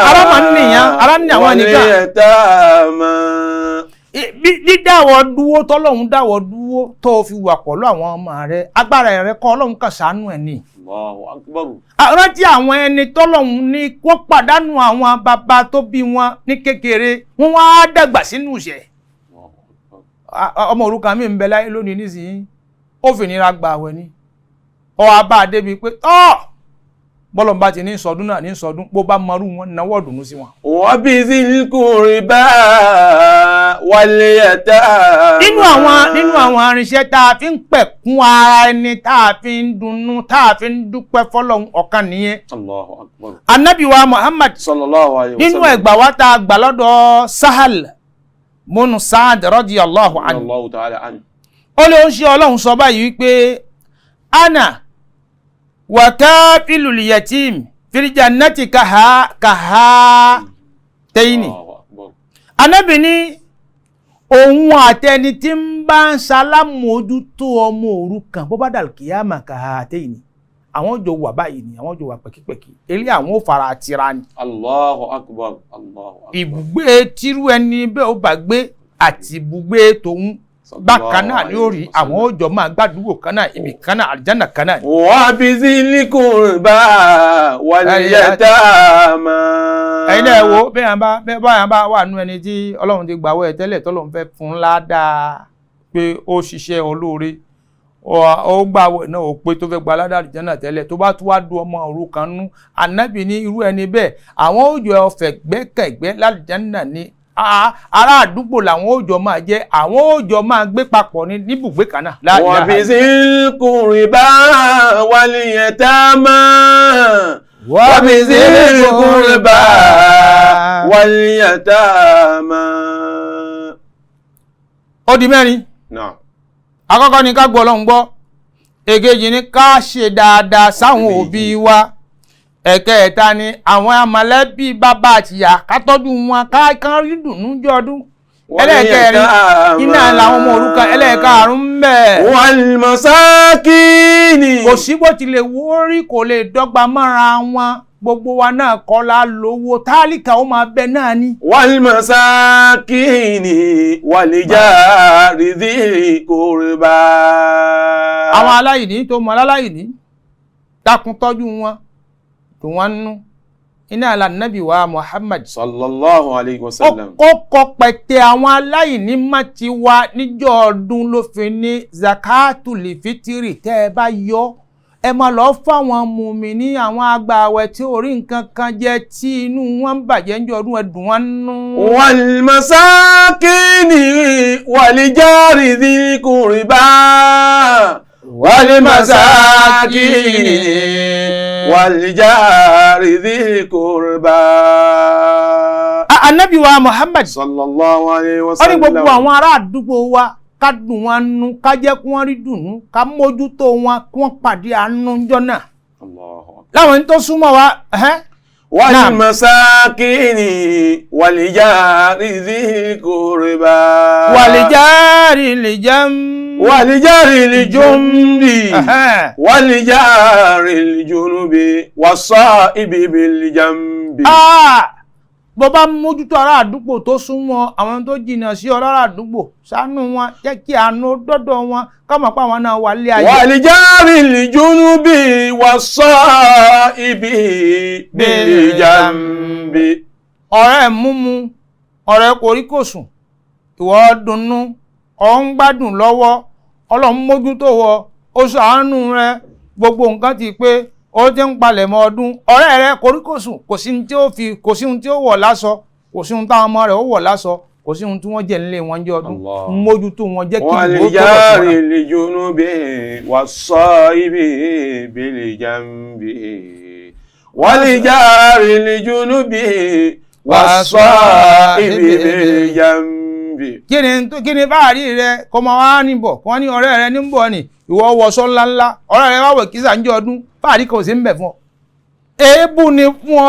Ara máa ń nìyàn, ara ń ní àwọn nìkan. wal yatama. Dídáwọ̀ dúró tọ́lọ́hun dáwọ̀ dúró tó fi wà pọ̀lú àwọn ọmọ rẹ, agbára rẹ kọ́ Ọlọ́run kàn ṣàánú ẹ̀ ni. Allahu akbar. Rántí àwọn ẹni tọ́lọ́hun ní wọ́n pàdánù àwọn bàbá tó bí wọn ní kékeré, wọ́n wá dàgbà sínú ìṣẹ́. Ọmọ òrukàn mi ń bẹ láyé lónìí nísìnyí, ó fi nira gba àwẹ̀ ni. Ọ abá débi pé tọ́ bọ́lọ̀ bá ti ní sọdún náà ní sọdún, bó bá mọrú wọn náwó ọ̀dùnnú sí wọn. Wabidhil qurba wal yatama. Nínú àwọn irinṣẹ́ tá a fi ń pẹ̀kún ara ẹni, tá a fi ń dunnú, tá a fi ń dúpẹ́ fọ́lọ́hun, ọ̀kan nìyẹn. Allahu akbar. Ànábì wa Muhammad sallallahu alayhi wa nínú sallam. ẹgbà wa tá a gbà lọ́dọ̀ Sahal bun Sa'ad radiyallahu anhu. Allahu ta'ala anhu. Ó lè ń ṣe Ọlọ́run sọ báyìí wípé ana wa kafilul yatim fil jannati kaha tayni. Allahu akbar. Ànábì ní òun àtẹni tí ń bá ń ṣalámójútó ọmọ òrukàn bó bá dàlù kìyàmà kaha tayni, àwọn jọ wà báyìí ni, àwọn jọ wà pẹ̀kípẹ̀kí, eré àwọn ò fara tira ni. Allahu akbar. Allahu akbar. Ibùgbé tírú ẹni bẹ́ẹ̀ ó bá gbé àti ibùgbé tòun bákan náà ni ó rí, àwọn ó jọ máa gbàdúgbò kan náà, ibì kan náà, àlìjáná kan náà. Wabidhil qurba wal yatama. Ẹ̀yin náà wo bẹ́ẹ̀ bá wà nú ẹni tí Ọlọ́run ti gbàwọ́ ẹ tẹ́lẹ̀ tọ́lọ́run fẹ́ fún ládàá pé ó ṣiṣẹ́ olóore, ó gbàwọ́ náà ó pé tó fẹ́ gba ládàá àlìjáná tẹ́lẹ̀, tó bá tún wá du ọmọ òrukàn nú, Ànábì ní irú ẹni bẹ́ẹ̀ àwọn ó jọ ọ̀fẹ́ gbẹ́kẹ̀gbẹ́ lálìjáná ni. Ará àdúgbò làwọn ó jọ máa jẹ́, àwọn ó jọ máa gbé papọ̀ ní níbùgbé kan náà. Wabidhil qurba wal yatama. Wabidhil qurba wal yatama. Ó di mẹ́rin. Naam. Àkọ́kọ́ ni ká gbọ́ Ọlọ́run gbọ́, èkejì ni ká ṣe dáadáa sáwọn òbí wa, ẹ̀kẹta ni àwọn mọ̀lẹ́bí bàbá àtìyá ká tọ́jú wọn ká kán rí dùnú jọ ọdún, ẹlẹ́ẹ̀kẹrin iná làwọn ọmọ òrukàn, ẹlẹ́ẹ̀karùn-ún bẹ́ẹ̀. Wal masakini. Kò sí bó tilẹ̀ wó rí, kò lè dọ́gba mọ́ra wọn, gbogbo wa náà kọ́ la lówó, tálíkà ó máa bẹ náà ni. Wal masakini wal jari dhil qurba. Àwọn aláìní tó mọ aláìní dákun tọ́jú wọn, Dùn wọ́n nú. Iná àlànàbì wa Muhammad Sallallahu alayhi wa sallam. Ó kọ pẹ̀tẹ́ àwọn aláìní má ti wá níjọ́ ọdún ló fi ní zakatul fitiri tẹ́ ẹ bá yọ ẹ máa lọ fáwọn mùmíní àwọn agbààwẹ̀ tí ò rí nǹkan kan jẹ tí inú wọn ń bàjẹ́ níjọ́ ọdún ẹ dùn wọ́n nú. Wal masakini wal jari dhil qurba. Wal masakini wal jari dhil qurba. Ànábì wa Muhammad Sallallahu alayhi wa ó ní sallam. gbogbo àwọn ará àdúgbò wa ká dùn wọn nú, ká jẹ́ kí wọ́n rí dùnú, ká mójútó wọn kí wọ́n pàdé àánú ńjọ́ náà. Allahu akbar. Láwọn tó súnmọ́ wa ẹ̀hẹ́n. Wal Naam. masakini wal jari dhil qurba. Wàlìjáàrì lè jẹun. Wal jari lil jumbi. Ẹ̀hẹ́n. Wal jari lil junubi was-sa'ibi bil jambi. Ah! Bó bá mójútó ará àdúgbò tó súnmọ́ àwọn tó jìnnà sí ọ lára àdúgbò, ṣàánú wọn, jẹ́ kí àánú dọ́dọ̀ wọn, ká mọ̀ pé àwọn náà wà lé ayé. Wal jari lil junubi was-sa'ibi bil jambi. Ọ̀rẹ́ múmu, ọ̀rẹ́ koríkòsùn, ìwọ dunnú, ọ̀ ń gbádùn lọ́wọ́, Ọlọ́run mójútó wọ, ó ṣàánú rẹ, gbogbo nǹkan ti pé, ó ti ń palẹ̀mọ́ ọdún. Ọ̀rẹ́ rẹ koríkòsùn, kò sí ohun tí ó fi, kò sí ohun tí ó wọ̀ láṣọ, kò sí ohun táwọn ọmọ rẹ̀ ó wọ̀ láṣọ, kò sí ohun tí wọ́n jẹ nílé wọn jẹ́ ọdún. Allah. Mójútó wọn, jẹ́ kí Wal ìwọ tó rọ̀ sí jari wọn. lil junubi was-sa'ibi bil jambi. Wal jari lil junubi was-sa'ibi bil jambi. Kí ni fáàrí rẹ kó máa wá níbọ̀ kó wọ́n ní ọ̀rẹ́ rẹ ní bọ̀ ni ìwọ wọṣọ ńláńlá, ọ̀rẹ́ rẹ wá wọ̀ kísà ń jẹ́ ọdún, fáàrí kan ò sí ń bẹ̀ fún ọ. Èébú ni fún ọ.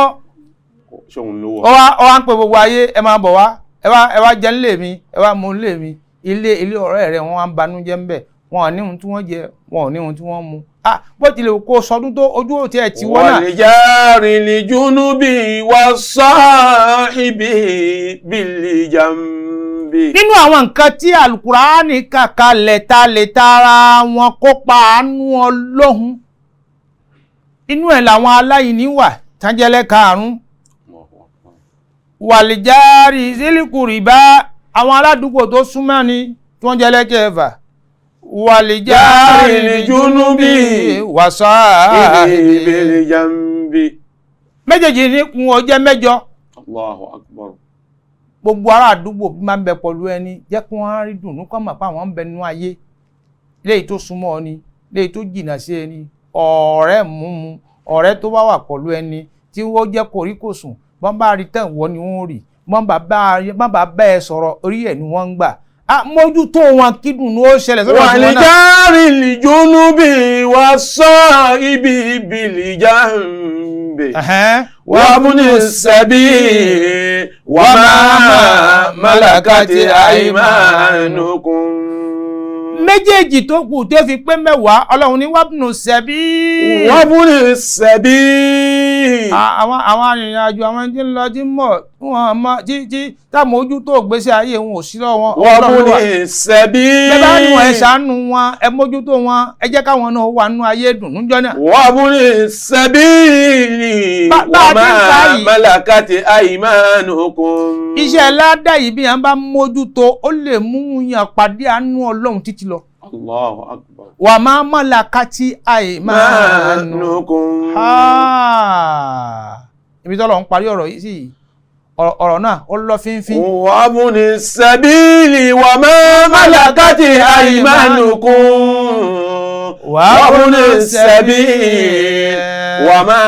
Ṣóun ló wọ̀. Ọ wá ń pe gbogbo ayé, ẹ máa bọ̀ wá, ẹ wá jẹ nílé mi, ẹ wá mu nílé mi. Ilé ọ̀rẹ́ rẹ wọ́n wá ń banújẹ́ ń bẹ̀, wọn ò ní ohun tí wọ́n jẹ, wọn ò ní ohun tí wọ́n mu. Bó tilẹ̀ kó sọdún tó ojú òtí ẹ̀ tí wọ́n náà. Wal jari lil junubi was-sa'ibi bil jambi. Nínú àwọn nǹkan tí Àlùkùránì kà kalẹ̀ ta lè tara wọn kópa àánú Ọlọ́hun, inú ẹ̀ làwọn aláìní wà tánjẹ́lẹ́ karùn-ún. Wàlìjáàrí sílíkùrìbá, àwọn aládùúgbò tó súnmọ́ ni tí wọ́n jẹ́lẹ́ kẹfà. Wàlìjáàrí lìjúnúbì wàsáàbì bil jambi. Méjèèjì ní kún ọjẹ́ mẹ́jọ. Allahu akbar. Gbogbo ará àdúgbò bí máa ń bẹ pẹ̀lú ẹni, jẹ́ kí wọ́n rí dùnú kọ́ mọ̀ pé àwọn ń bẹ nínú ayé. Léyìí tó súnmọ́ ọ ni, léyìí tó jìnnà sí ẹni, ọ̀rẹ́ múmu, ọ̀rẹ́ tó bá wà pẹ̀lú ẹni tí wọ́n jẹ́ koríkòsùn, bọ́n bá rí tán ìwọ ni wọ́n rí, bọ́n bá bá ẹ sọ̀rọ̀ orí ẹ̀ ni wọ́n ń gbà. Mójútó wọn kí dùnú ó ṣẹlẹ̀ sọ́dọ̀ tí wọ́n náà. Wal jari lil junubi was-sa'ibi bil jambi. Wabni sabil wa ma malakati aymanukum. Méjèèjì tó kù tó fi pé mẹ́wàá, Ọlọ́run ní wabnu sabil. Wabni sabil. Àwọn arìnrìn-àjò, àwọn tí ń lọ tí ń mọ̀ wọn mọ tí táwọn-ojútó ìgbésí ayé wọn ò sí lọ́wọ́ wọn. Wabni sabil. Bẹ́ẹ̀ bá ní wọn, ẹ ṣàánú wọn, ẹ mójútó wọn, ẹ jẹ́ káwọn náà wà nínú ayé dùnú jọ náà. Wabni sabil wa ma malakati aymanukum. Iṣẹ́ ládàá yìí bí yẹn bá mójútó, ó lè mú yàn pàdé àánú Ọlọ́run títí lọ. Allahu akbar. Wa ma malakati aymanukum. Ibi tọ́lọ̀ ń parí ọ̀rọ̀ yìí sí, ọ̀rọ̀ náà ó lọ fínfín. Wabni sabili wa ma malakati aymanukum. Wabni sabili wa ma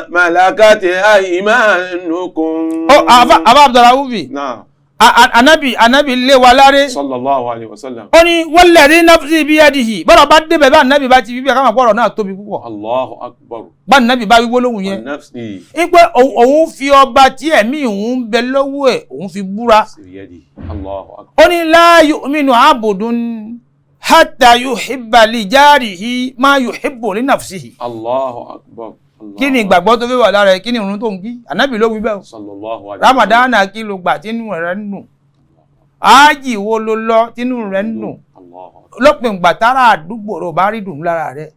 malakati aymanukum. Ó àbá Abdulraufi. Anabi lé wa láré. Sallallahu alayhi wa sallam. Ó ní walladhi nafsi biyadihi. Bọ́dọ̀ bá débẹ̀ bá anabi bá ti fi bí káwọn àpọ̀rọ̀ náà tóbi púpọ̀. Allahu akbar. Bá anabi bá wí gbólóhùn yẹn. Nafsi. Ipe òun fi ọba tí ẹ̀mí òun ń bẹ lọ́wọ́ ẹ̀, òun fi búra. Allahu akbar. Ó ní la yu'minu abdun hatta yuhibba li jarihi ma yuhibbu li nafsihi. Allahu akbar. Kí ni ìgbàgbọ́ tó fi wà lára ẹ? Kí ni ìrun tó ń kí? Ànábì ló wí bẹ́ẹ̀ o. Ramadana kí ló gbà tínú rẹ̀ ń dùn? Ájì wo ló lọ tínú rẹ̀ ń dùn? Lópin ìgbà tára àdúgbò rẹ̀ ò bá rí dùn lára rẹ̀,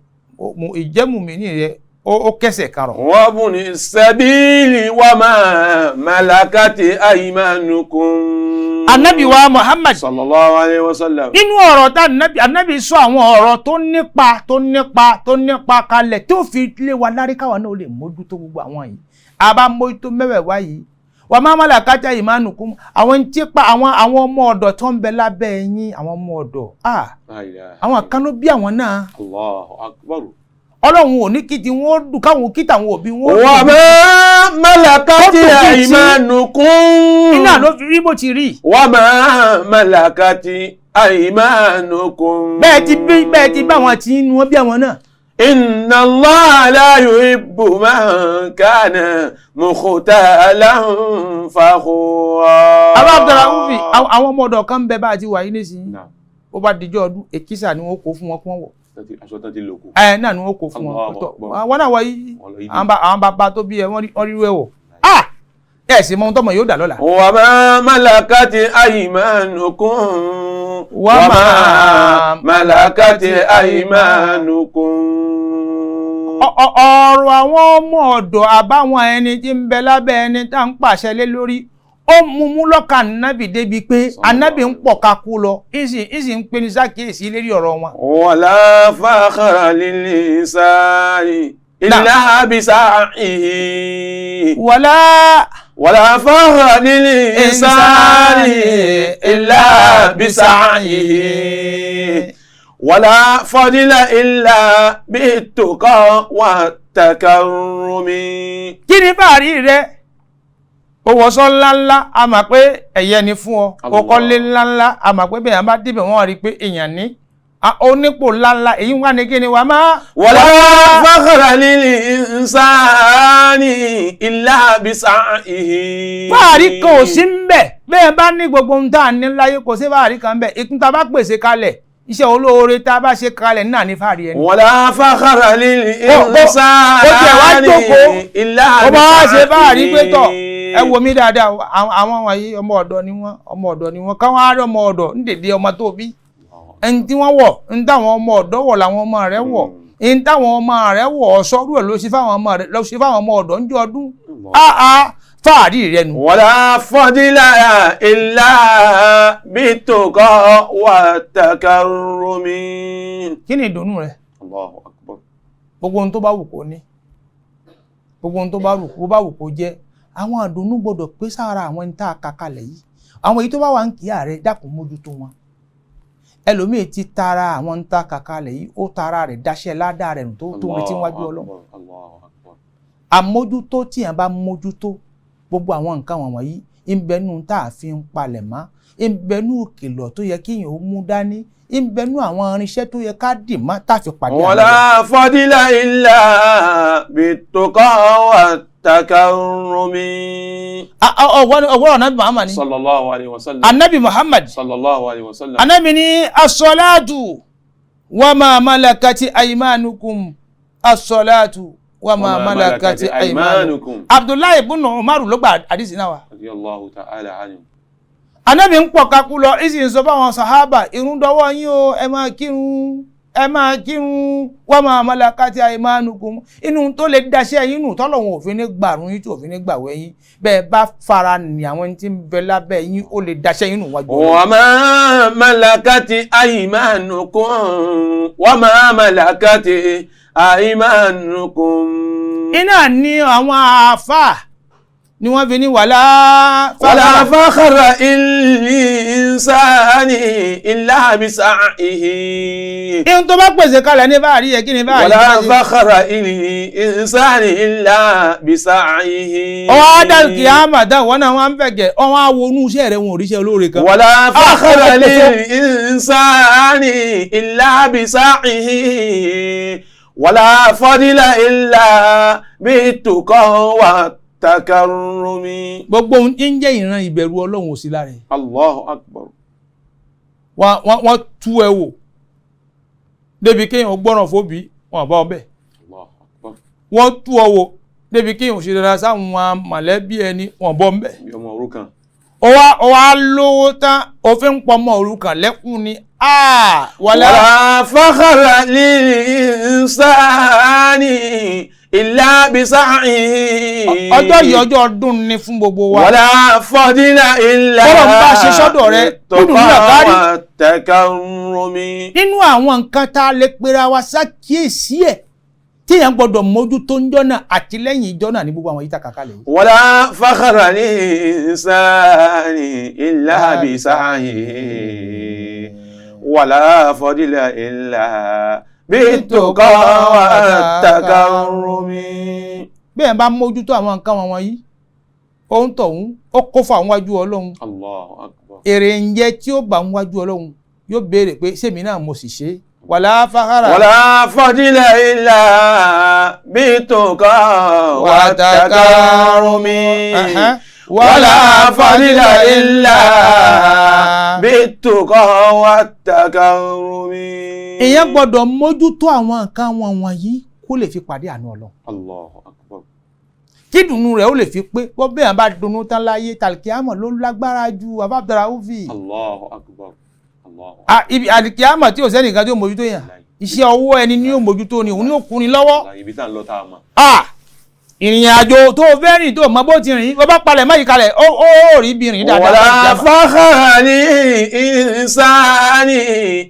ìjẹ́mùmíní rẹ̀ Ó kẹsẹ̀ karọ̀. Wabni sabili wa ma malakati aymanukum. Anabi wa Muhammad sallallahu alayhi wa sallam. Nínú ọ̀rọ̀ tá anabi sọ àwọn ọ̀rọ̀ tó nípa tó nípa tó nípa kalẹ̀ tó fi lé wa lárí káwa náà lè mójútó gbogbo àwọn yìí. A bá mójútó mẹ́wẹ̀ẹ̀wá yìí. Wa ma malakati aymanukum, àwọn ń tipa àwọn ọmọ ọ̀dọ̀ tó ń bẹ lábẹ́ yín, àwọn ọmọ ọ̀dọ̀. Àwọn kan ló bí àwọn náà. Allahu akbar. Ọlọ́run ò ní kí ti wọ́n dùn káwọn kí tàwọn òbí wọn dùn. Wa ma malakati aymanukum. Iná ló fi rí bó ti rí. Wa ma malakati aymanukum. Bẹ́ẹ̀ ti bá wọn ti inú wọn bí àwọn náà. Inna Allaha la yuhibbu man kana mukhtalan fakhura. Àwọn Abdulrahman àwọn ọmọ ọ̀dọ̀ kan ń bẹ bá a ti wà yín nísìnyí. Ó bá dijọ́ ọdún èkísà ni wọ́n kó fún wọn kí wọ́n wọ̀. Aṣọ tán ti lò kù. Ẹ náà ni wọ́n kó fún wọn. Wọn náà wọ yìí àwọn bàbá tó bí ẹ wọ́n rí rú ẹ wọ̀. Ẹ sì mọ ohun tọmọ yóò dà lọ́la. Wa ma malakati aymanukum. Wa ma malakati aymanukum. Ọ̀rọ̀ àwọn ọmọ ọ̀dọ̀ àbáwọn ẹni tí ń bẹ lábẹ́ ẹni tá ń pàṣẹ lé lórí ó mú lọ́kàn ànábì débi pé ànábì ń pọ̀ kakú lọ ìsì ń peni sákìyèsí lérí ọ̀rọ̀ wọn. Wala fakhra lil insani illa bisa'ihi. Wala fakhra lil insani illa bisa'ihi. Wala fadila illa bittuqa wa takarrumi. Kí ni fàárí rẹ? Ó wọṣọ ńláńlá a mà pé ẹ̀yẹ ni fún ọ. Ó kọ́lé ńláńlá a mà pé bẹ́ẹ̀ bá débẹ̀ wọ́n rí i pé èèyàn ní onípò ńláńlá èyí wà ní kíni wà máa. Wala fakhra lil insani illa bisa'ihi. Fáàrí kan ò sí ń bẹ̀ bẹ́ẹ̀ bá ní gbogbo ohun tá à ní láyé kò sí fáàrí kan ń bẹ̀ ìkún tá a bá pèsè kalẹ̀ iṣẹ́ olóore tá a bá ṣe kalẹ̀ náà ní fáàrí ẹni. Wala fakhra lil insani illa bisa'ihi. Ó bá wá ṣe fáàrí pé tọ̀ ẹ wo mi dáadáa àwọn wọ̀nyí ọmọ ọ̀dọ̀ ni wọ́n ọmọ ọ̀dọ̀ ni wọ́n káwọn á rí ọmọ ọ̀dọ̀ ń dèdè ọmọ tó bí ẹni tí wọ́n wọ̀ ń táwọn ọmọ ọ̀dọ̀ wọ̀ làwọn ọmọ rẹ̀ wọ̀ ń táwọn ọmọ rẹ̀ wọ̀ ọ̀ṣọ́rú ẹ̀ ló ṣe fáwọn ọmọ rẹ̀ ló ṣe fáwọn ọmọ ọ̀dọ̀ ń jọ ọdún áá fáàrí rẹ̀ nù. Wala fadila illa bittuqa wa takarrumi. Kí ni ìdùnnú rẹ? Allahu akbar. Gbogbo ohun tó bá wù kó ní, gbogbo ohun tó bá wù kó jẹ́, àwọn àdùnnú gbọ́dọ̀ pé sára àwọn ẹni tá a kà kalẹ̀ yìí. Àwọn èyí tó bá wà ń kíyà rẹ dákun mójútó wọn. Ẹlòmíì ti tara àwọn ń tá a kà kalẹ̀ yìí, ó tara rẹ̀ dáṣẹ́ ládàá rẹ̀ nù tó tó retí wájú Ọlọ́run. Àmójútó tíyàn bá mójútó gbogbo àwọn nǹkan wọ̀nyí ìbẹnú tá a fi ń palẹ̀ mọ́, ìbẹnú ìkìlọ̀ tó yẹ kíyàn ó mú dání, ìbẹnú àwọn irinṣẹ́ tó yẹ ká dì mọ́ tá a fi pàdé àwọn. Wala fadila illa bittuqa wa takarrumi. Ọwọ́ anabi Muhammad ni. Sallallahu alayhi wa sallam. Anabi Muhammad. Sallallahu alayhi wa sallam. Anabi ni as-salatu wa ma malakati aymanukum. As-salatu wa ma malakati aymanukum. Abdullahi ibn Umaru ló gba àdìsí náà wá. Radiyallahu ta'ala anhu. Anabi ń pọ̀ kakú lọ, ìsì ń sọ fáwọn sàhábà, irun dọwọ́ yín o, ẹ máa kírun, ẹ máa kírun, wa ma malakati aymanukum. Inú tó lè daṣẹ́ yín nù tọ́lọ́hun òfin ní gbàrún yín tí òfin ní gbàwẹ̀ yín bẹ́ẹ̀ bá fara ní àwọn tí ń bẹ lábẹ́ yín ó lè daṣẹ́ yín nù wájú. Wa ma malakati aymanukum. Wa ma malakati aymanukum. Iná ni àwọn àáfàá ni wọ́n fi ní wàlá wàlá fakhra insani illa bisa'ihi. Ihun tó bá pèsè kalẹ̀ ní báàrí yẹ kí ni báàrí. Wàlá fakhra insani illa bisa'ihi. Ọwọ́ Adal kìámà dá wọn náà wọ́n ń fẹ̀gẹ̀ ọwọ́ àwọn onú iṣẹ́ rẹ̀ wọn ò ríṣẹ́ olóore kan. Wàlá fakhra insani illa bisa'ihi. Wàlá fadila illa bittuqa wa takarrumi. Gbogbo ohun tí ń jẹ́ ìran ìbẹ̀rù Ọlọ́run ò sí lára ẹ̀. Allahu akbar. Wọ́n tú ẹ wò débi kéèyàn gbọ́ràn fóbi wọn bá ọ bẹ́ẹ̀. Allahu akbar. Wọ́n tú ọ wò débi kéèyàn ṣe dára sáwọn mọ̀lẹ́bí ẹni wọn bọ́ ń bẹ̀. Bí ọmọ òrukàn. Ó wá lówó tán òfin pọmọ òrukàn lẹ́kùn ni. Wala fakhra lil insani إلا بسعيه. Ọjọ́ yìí ọjọ́ ọdún ni fún gbogbo wa. ولا فضل إلا Bọ́lọ̀ ń bá ṣe sọ́dọ̀ rẹ, kúndùn náà kárí. والتكرم. Nínú àwọn nǹkan tá a lè pera wa ṣàkíyèsí ẹ̀ téèyàn gbọ́dọ̀ mójútó ń jọ́nà àti lẹ́yìn ìjọ́nà ní gbogbo àwọn yìí tá kàkà lè. ولا فخر للإنسان إلا بسعيه ولا فضل إلا بالتقى والتكرم. Bẹ́ẹ̀ bá mójútó àwọn nǹkan wọ̀nyí, ohun tọ̀hún ó kó fún àwọn wájú Ọlọ́run. Allahu akbar. Èrè ń jẹ tí ó bá ń wájú Ọlọ́run yóò béèrè pé sèmi náà mo sì ṣe é. Wàlá fàkàrà. ولا فضل إلا بالتقى والتكرم. ولا فضل إلا بالتقى والتكرم. Èèyàn gbọ́dọ̀ mójútó àwọn nǹkan wọ̀nyí kó lè fi pàdé àánú Ọlọ́run. Allahu akbar. Kí dùnnú rẹ̀ ó lè fi pé wọ́n bẹ́ẹ̀ bá dunnú tán láyé tàlìkíámọ̀ ló lágbára ju abábdára-ufi. Allahu akbar. Allahu Ibi àlìkíámọ̀ tí ò sẹ́nìkan tí ó mójútó yàn, iṣẹ́ ọwọ́ ẹni ni yóò mójútó ni òun ni yóò kúnni lọ́wọ́. akbar. Ibi tá à ń lọ tá a mọ̀. Ìrìn àjò tó o fẹ́ rìn tó o mọ bó ti rìn bó bá palẹ̀ mọ́ ìkalẹ̀ ó rí ibi rìn dáadáa. ولا فخر للإنسان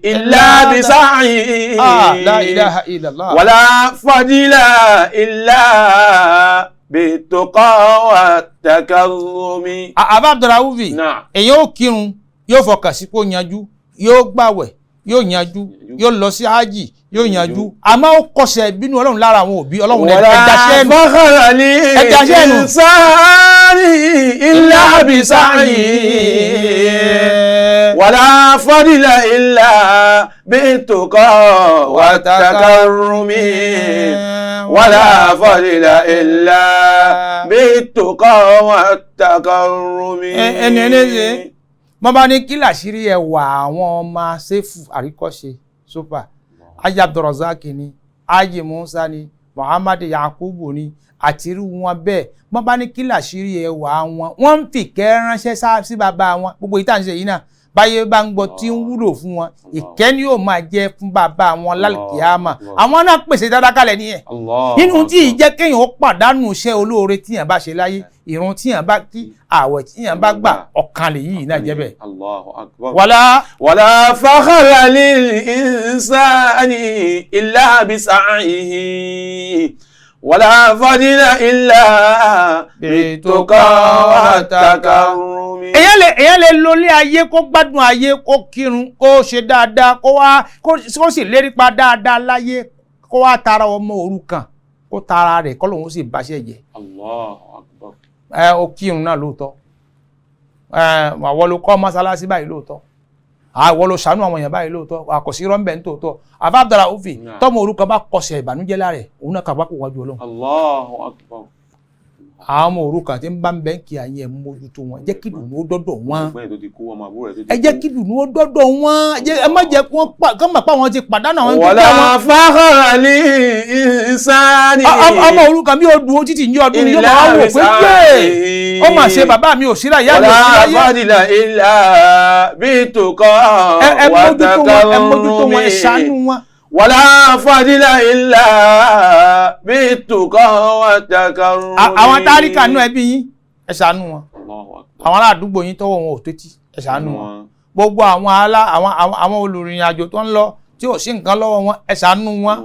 إلا بسعيه. La ilaha illallah. ولا فضل إلا بالتقى والتكرم. Abábdára-ufi. نعم. Èyàn ó kírun yóò fọkàn sí kó yanjú, yóò gbàwẹ̀ yóò yanjú, yóò lọ sí hájì yóò yanjú, àmọ́ ó kọsẹ̀ ìbínú Ọlọ́run lára àwọn òbí Ọlọ́run ولا ẹ̀dá sẹ́nu. فخر ẹ̀dá sẹ́nu. للإنسان إلا بسعيه ولا فضل إلا بالتقى والتكرم ولا فضل إلا بالتقى والتكرم. Ẹni ẹni ṣe wọ́n bá ní kí làṣírí ẹwà àwọn ọmọ sẹ́fù àríkọ́ṣe sópà Haji Abdulrasaq ni, Haji Musa ni, Muhammad Yakubu ni, àti irú wọn bẹ́ẹ̀. Wọ́n bá ní kí làṣírí ẹwà wọn, wọ́n ń fìkẹ́ ránṣẹ́ sí bàbá wọn. Gbogbo ìta ń ṣe yìí náà báyé bá ń gbọ́ tí ń wúlò fún wọn, ìkẹ́ ni yóò máa jẹ́ fún bàbá wọn lálùkìyámà. Àwọn náà pèsè dáadáa kalẹ̀ nìyẹn. Nínú tí ì jẹ́ kéèyàn ó pàdánù iṣẹ́ olóore tíyàn bá ṣe láyé, ìrun tíyàn bá kí, ààwẹ̀ tíyàn bá gbà, ọ̀kan lè yìí náà jẹ́ bẹ́ẹ̀. Allahu akbar. Wàlá ولا فخر للإنسان إلا بسعيه ولا فضل إلا بالتقى والتكرم. Èyàn lè lólé ayé kó gbádùn ayé, kó kírun, kó ṣe dáadáa, kó wá kó sì lérí pa dáadáa láyé, kó wá tara ọmọ òrukàn, kó tara rẹ̀ kọ́ lòun sì báṣẹ́ jẹ́. Allahu akbar. Ẹ o kírun náà lóòótọ́, ẹ àwọn ló kọ́ mọ́sálásí báyìí lóòótọ́, àwọn ló ṣàánú àwọn èèyàn báyìí lóòótọ́, àkọsí rọ́ńbẹ́ ní tòótọ́. Àfa Abdulraufi, tọ́mọ òrukàn bá kọsẹ̀ ìbànújẹ́ lára ẹ̀, òun náà kàwá kó wájú Ọlọ́run. Allahu akbar. Àwọn ọmọ òrukàn tí ń bá ń bẹ́ ń kí àyẹ̀ mójútó wọn, jẹ́ kí dùnú ó dọ́dọ̀ wọn. Ẹgbẹ́ tó ti kú, ọmọ àbúrò rẹ̀ tó ti Ẹ jẹ́ kí dùnú ó dọ́dọ̀ wọn, ẹ má jẹ́ kí wọ́n mọ̀ pé àwọn ti pàdánù àwọn tó ولا dá wọn. فخر للإنسان Ọmọ òrukàn mi ò dùn ó títì ní ọdún ni yóò máa wò pé yé ó mà ṣe bàbá mi ò síra, ìyá mi ò ولا síra yé. فضل إلا بالتقى Ẹ mójútó wọn, ẹ mójútó wọn, ẹ ṣàánú والتكرم. wọn. ولا فضل إلا بالتقى والتكرم. Àwọn táríkà nú ẹbí yín, ẹ ṣàánú wọn. Allahu akbar. Àwọn ará àdúgbò yín tọ́wọ́ wọn ò tẹ́tí, ẹ ṣàánú wọn. Gbogbo àwọn alá àwọn àwọn àwọn olùrìnrìn àjò tó ń lọ tí ò sí nǹkan lọ́wọ́ wọn, ẹ ṣàánú wọn.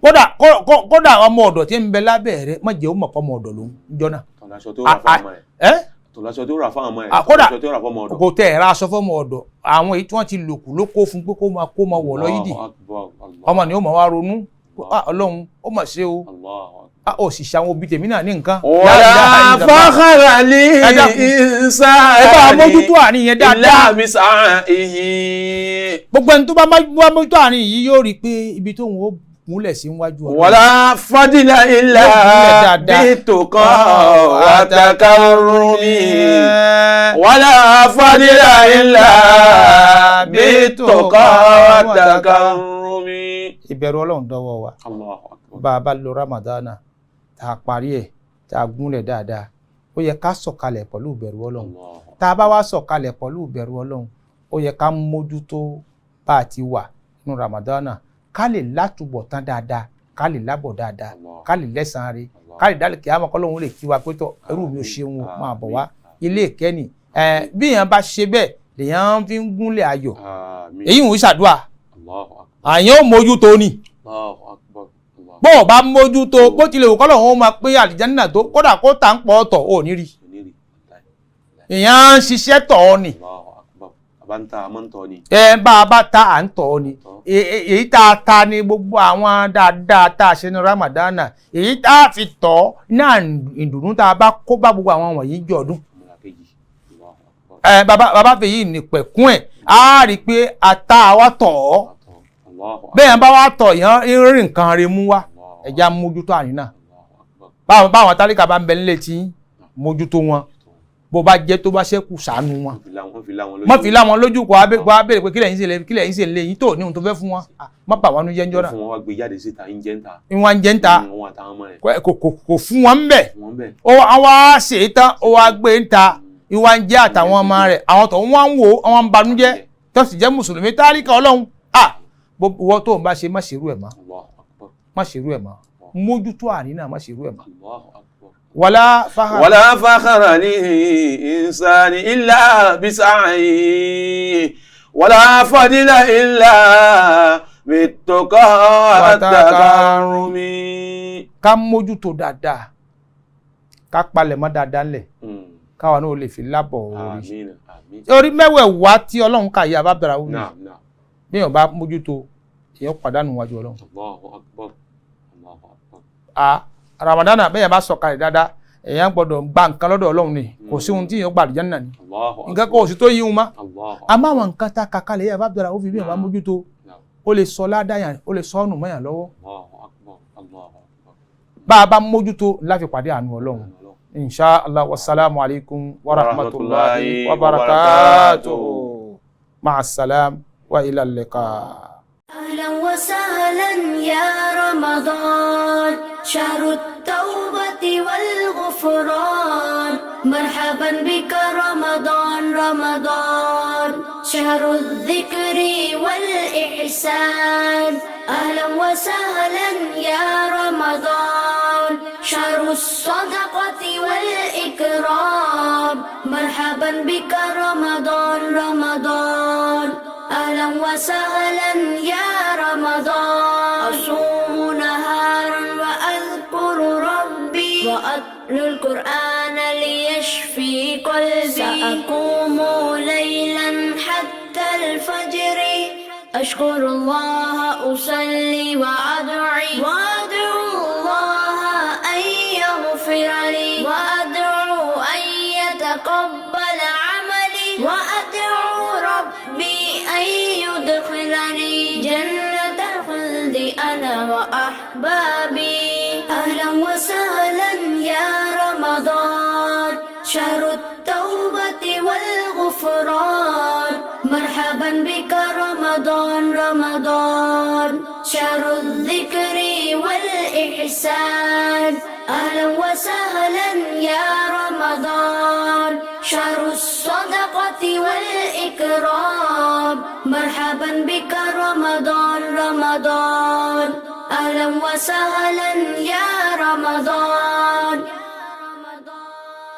Kódà kódà ọmọ ọ̀dọ̀ tí ń bẹ lábẹ́ rẹ, má jẹ́ ó mọ̀ pé ọmọ ọ̀dọ̀ lòún jọ náà. Tọ̀láṣọ tó rà fún ọmọ ẹ̀. Ẹ́ Tọ̀láṣọ tó rà fún ọmọ ẹ̀. Kódà Tọ̀láṣọ tó rà fún ọmọ ọ̀dọ̀. kò tẹ ẹ̀rọ aṣọ fọmọ ọ̀dọ̀, àwọn èyí tí wọ́n ti lòkù ló kó fún pé kó máa wọ̀ lọ yídì. Allahu akbar. Allah. Ọmọ ni ó mọ̀ wá ronú, Ọlọ́run ó mọ̀ ṣe o, Allahu akbar. ó sì ṣe àwọn òbí tèmi náà ní nǹkan. ولا فخر للإنسان Ẹ bá mójútó àárín yẹn إلا dáadáa. بسعيه. Gbogbo ẹni tó bá mójútó àárín yìí yóò rí i pé ibi tóun ó múlẹ̀ sí níwájú Ọlọ́run. ولا فضل إلا بالتقى والتكرم ولا فضل إلا بالتقى والتكرم. Ìbẹ̀rù Ọlọ́run dọ́wọ́ wa. Allahu akbar. Bá a bá lo Ramadana tá a parí ẹ̀ tá a gúnlẹ̀ dáadáa, ó yẹ ká sọ̀kalẹ̀ pẹ̀lú ìbẹ̀rù Ọlọ́run. Tá a bá wá sọ̀kalẹ̀ pẹ̀lú ìbẹ̀rù Ọlọ́run, ó yẹ ká mójútó bá a ti wà nínú Ramadana, ká lè látúbọ̀ tán dáadáa, Ká lè lábọ̀ dáadáa, Allah. ká lè lẹ́sàn-án rẹ̀, Allah. ká lè dálẹ̀ kí á mọ̀ kọ́lọ́hún lè kí wa pé tọ́ ẹrú mi ò ṣeun o, máa bọ̀ wá ilé ìkẹ́ni. Bí èèyàn bá ṣe bẹ́ẹ̀ lèèyàn fi ń gúnlẹ̀ ayọ̀. Àmín. Èyí ń ṣàdúrà. Allahu akbar. Àyàn ò mójútó ni. Allahu akbar. Allahu Bó o bá mójútó, bó tilẹ̀ wù kọ́lọ́hún ó máa pé àlìjánnà tó, kódà kó tà ń pọ̀ ọ̀tọ̀ ò ní rí. Onírì. Èèyàn ń ṣiṣẹ́ tọ̀ ọ́ ni. Allahu akbar. Àbá ń ta àmọ́ ń tọ́ ni. Ẹ bá a bá ta à ń tọ̀ ọ́ ni. Èyí tá a ta ni gbogbo àwọn dáadáa tá a ṣe ní Ramadana, èyí tá a fi tọ̀ ọ́ náà, ìdùnnú tá a bá kó bá gbogbo àwọn wọ̀nyí jọ ọdún. Ọmọlá kejì. Allahu akbar. Ẹ bàbá bàbá fèyí nìpẹ̀kún ẹ̀ á rí i pé ata wa tọ̀ ọ́. Allahu akbar. Bẹ́ẹ̀ bá wa tọ̀ yẹn ń rí nǹkan rẹ̀ mú wá, ẹ̀já mójútó àárín náà. Allahu akbar. Báwọn tálíkà bá ń bẹ nílé tí mójútó wọn, bó bá jẹ́ tó bá ṣẹ́kù ṣàánú wọn. Wọ́n fi lá wọn lójú. Má fi lá wọn lójú, kó a béèrè pé kílẹ̀ yín ṣe kílẹ̀ yín ṣe lé yín tó ní ohun tó fẹ́ fún wọn. Ah, má bà wọn nú jẹ́ ńjọ́ náà. Fún wọn wá gbé jáde síta ń jẹ́ ń ta. Ìwọ̀n ń jẹ́ ń ta. Wọn àtàwọn ọmọ rẹ̀. Kò fún wọn ń bẹ̀. Wọ́n bẹ̀. Ó wá ṣe é tán, ó wá gbé ń ta, ìwà ń jẹ́ àtàwọn ọmọ rẹ̀, àwọn tó ń wá ń wò ó, àwọn ń banújẹ́ tó sì jẹ́ mùsùlùmí tálíkà ọlọ́run. À wọ́n tó ń bá ṣe má ṣerú ẹ̀ mọ́. Allahu akbar. Má ṣerú ẹ̀ mọ́, mójútó àárín náà, má ṣerú ẹ̀ mọ́. Allahu akbar. Wàlá fáhà. ولا فخر للإنسان إلا بسعيه ولا فضل إلا بالتقى والتكرم. Ká mójútó dáadáa, ká palẹ̀ mọ́ dáadáa ńlẹ̀, káwa náà lè fi lábọ̀ orí. Àmín, àmín. Orí mẹ́wẹ̀ẹ̀wá tí ọlọ́run kà yí abábẹ́ra wù mí. Naam, naam. Bí èèyàn bá mójútó, èèyàn pàdánù wájú ọlọ́run. Allahu akbar. Allahu akbar. A Ramadana, bẹ́ẹ̀ yẹn bá sọ̀kalẹ̀ dáadáa, èèyàn gbọ́dọ̀ gba nǹkan lọ́dọ̀ ọlọ́run ni. Kò sí ohun tí èèyàn gba àlùjánnà ni. Allahu Nǹkan kò sí tó yí wọn mọ́. Allahu Àmọ́ àwọn nǹkan tá a kà kalẹ̀ yí abábẹ́ra ó fi, bí èèyàn bá mójútó, Naam. ó lè sọ ládàá, ó lè sọ ọ̀nù mọ́yàn lọ́wọ́. Allahu akbar. Allahu akbar. Bá a bá mójútó láfi pàdé àánú ọlọ́run, insha allah. Wasalaamu alaykum wa rahmatulahi wa barakatuhu, ma'a salam wa ila liqa. أهلا وسهلا يا رمضان، شهر التوبة والغفران، مرحبا بك رمضان، رمضان شهر الذكر والإحسان. أهلا وسهلا يا رمضان، شهر الصدقة والإكرام، مرحبا بك رمضان، رمضان أهلا وسهلا يا رمضان. أصوم نهارا وأذكر ربي وأتلو القرآن ليشفي قلبي، سأقوم ليلا حتى الفجر، أشكر الله، أصلي وأدعي، وأدعو الله أن يغفر لي، وأدعو أن يتقبل عملي، وأدعو ربي أن يدخلني جنة الخلد أنا وأحبابي. أهلا وسهلا يا رمضان، شهر التوبة والغفران، مرحبا بك رمضان، رمضان شهر الذكر والإحسان. أهلا وسهلا يا رمضان، شهر الصدقة والإكرام، مرحبا بك رمضان، رمضان أهلا وسهلا يا رمضان.